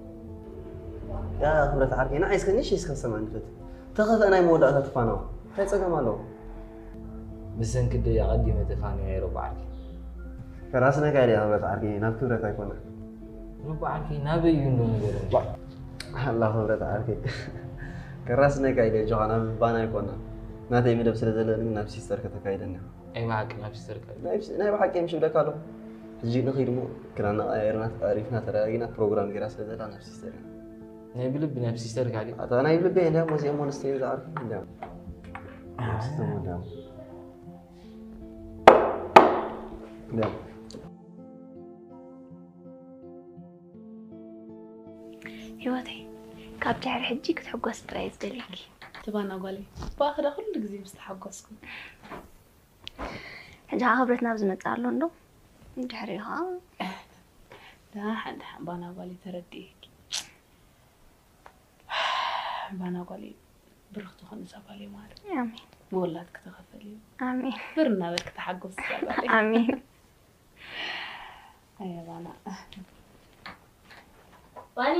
ያ ክብረት ዓርከይ፣ ንዓይ እስከ ንእሽተይ እስከ ሰማዕ ንፈት። ተኸፍአ ናይ መወዳእታ ትፋነዋ። እንታይ ጸገም ኣለዎ? ብሰንኪ ደይ ኣቐዲመ ተፋንዮ እየ ሮባ ዓርከይ። ከራስነካ ኢለ ክብረት ዓርከይ፣ ናብ ክብረት ኣይኮነ። ሮባ ዓርከይ፣ ናበይ እዩ እንዶ ንገረኒ? ዋ፣ ኣላ ክብረት ዓርከይ። ከራስነካ ኢለ ጆኻ ናብ ባና ኣይኮነ። ናተይ መደብ ስለ ዘለኒ ናብ ሲስተር ከተካይደኒ። ኣይ ብሓቂ ናብ ሲስተር ካይደ። ናይ፣ ናይ ብሓቂ ምሽ ብለካ ኣለኹ። ሕጂ ንኺድ እሞ ክዳና ቀያይርና ተዓሪፍና ተረጋጊና ፕሮግራም ጌራ ስለ ዘላ ናብ ሲስተር ኢና። ናይ ብልቢ ናብ ሲስተር ካሊ ኣታ ናይ ብልቢ እንዳ ሙዚየም ሞንስተር ዝዓርፍ እንዳ ሲስተር እንዳ እንዳ ህይወተይ ካብ ድሕሪ ሕጂ ክትሕጎስ ጥራይ ዝደልየኪ። ትባና ጓለይ ብኣኽዳ ኩሉ ግዜ ምስ ተሓጎስኩ ሕጂ ከዓ ክብረትና ኣብ ዝመፅእ ኣሎ እንዶ ድሕሪ ከዓ ደሓን ደሓን ባና ጓለይ ተረዲእኪ። ባና ጓለይ ብሩኽቲ ኾኒ እዛ ጓለይ ማለት ኣሜን ብወላድ ክተኸፈል እዩ ኣሜን ብር እናበልክ ተሓጎስ እዛ ጓለይ ኣሜን ኣየ ባና ባኒ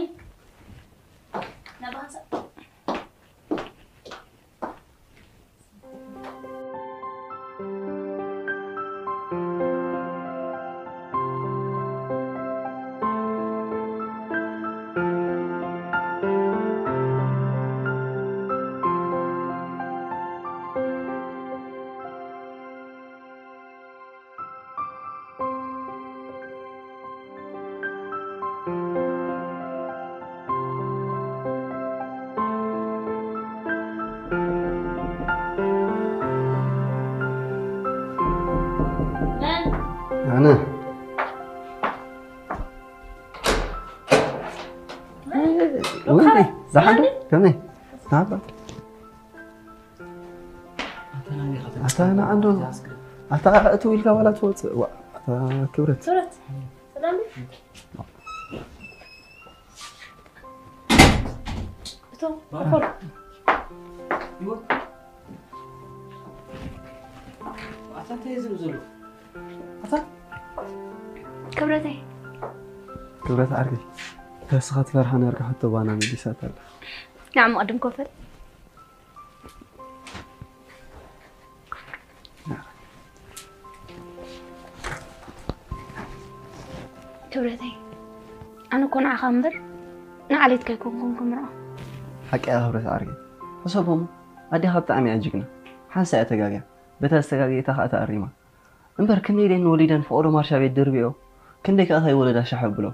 ናባኻ ኣነ ወይ ዝሓንዶ ከመይ ናባ ኣታ ንዓንዶ ኣታ እትው ኢልካ ዋላ ትወፅእ ዋ ኣታ ክብረት ክብረት ሰላም ድዩ? እቶም ኮኾል ኣታ እንታይ እዩ ዝብል ዘሎ ኣታ ክብረተይ ክብረት ዓርከይ ተስኻ ትፈርሓ ነርካ ሕቶ ባና መሊሳት ኣላ ንዓሞ ቅድም ኮፈል ክብረተይ ኣነ እኮ ንዓኻ እምበር ንዓሌት ከይኮንኩን ክምርዖ ሓቂ እያ ክብረት ዓርከይ ሕሰቦሞ ኣዴኻ ብጣዕሚ እያ ጅግና ሓንሳ እያ ተጋግያ በታ ዝተጋግየታ ከዓ ተኣሪማ እምበር ክንደይ ደን ወሊደን ፈቐዶ ማርሻ ቤት ድርብዮ ክንደይ ከዓ ከይወለዳ ሻሕ ኣብሎ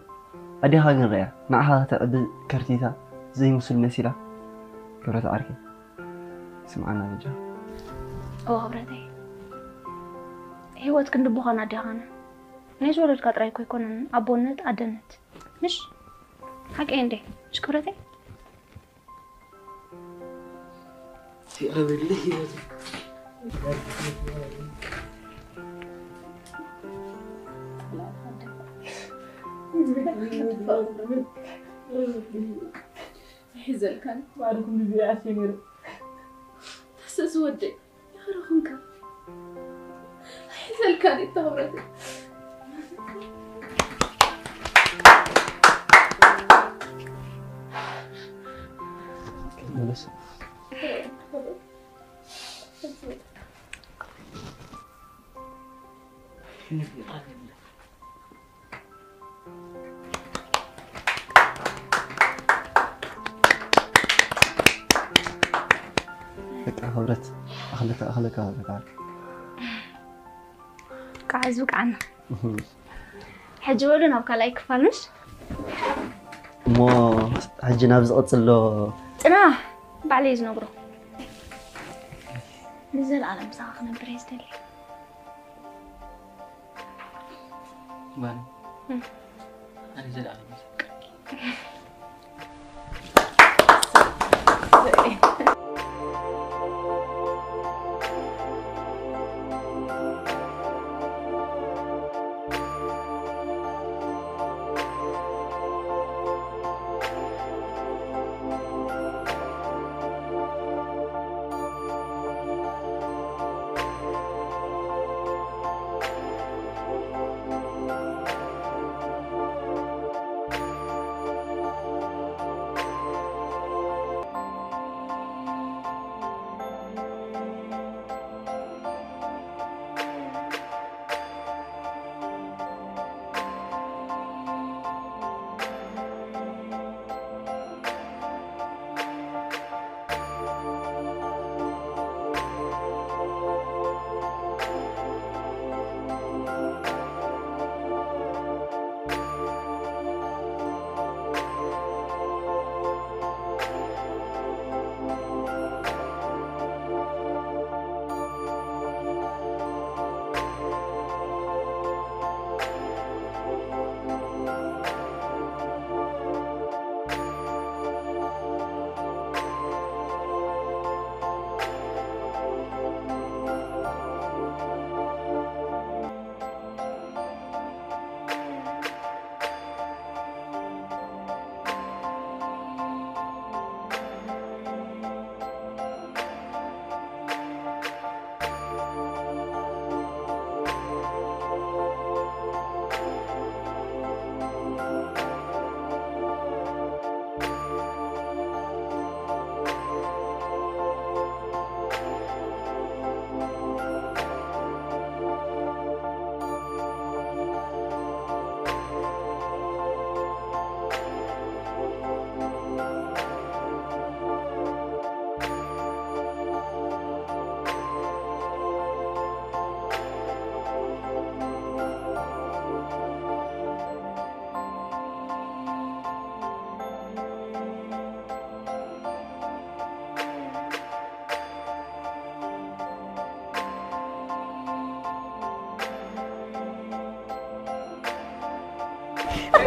ኣዴኻ ግን ረያ ንዓኻ ከተዕቢ ከርቲታ ዘይምስል መሲላ ክብረት ዓርከይ ስምዓና በጃ እወ ክብረተይ ህይወት ክንዲ ብዃን ኣዴኻና ናይ ዝወለድካ ጥራይ እኮ ኣይኮነን ኣቦነት ኣደነት ምሽ ሓቂ እንዴ ምሽ ክብረተይ ይቕረብልህ ህይወት ሒዘልካኒ ባርኩም ብዚ ኣሸሚሩ ተሰስ ወደይ ይኽረኹምካ ሒዘልካኒ ተኽብረተይ መለስ በቃ ክብረት ኣኽለካ ኣኽለካ በቃ ከዓ ዝብቃዓና ሕጂ በሉ ናብ ካልኣይ ክፋል ምሽ እሞ ሕጂ ናብ ዝቐፅሎ ፅና ባዕለይ ዝነግሮ ንዘለኣለም ምሳኻ ክነብር እየ ዝደሊ ባኒ ኣነ ዘለኣለም ዘፍቅረኪ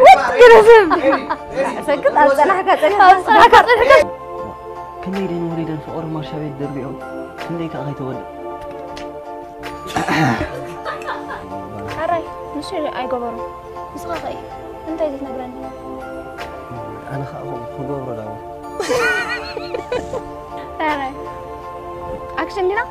ወጥ ግረዝም ሰግጥ ኣብ ጸናሕካ ጸናሕካ ጸናሕካ ጸናሕካ ከመይ ደን ወሪደን ፍቕሪ ማርሻ ቤት ደርቢኦም ክንደይ ከዓ ከይተወልድ ኣራይ ንሱ ኣይገበሩ ንስኻ ኸይ እንታይ ዘይትነግረኒ ኣነ ከዓ ክገብሮ ዳቦ ኣራይ ኣክሽን ዲና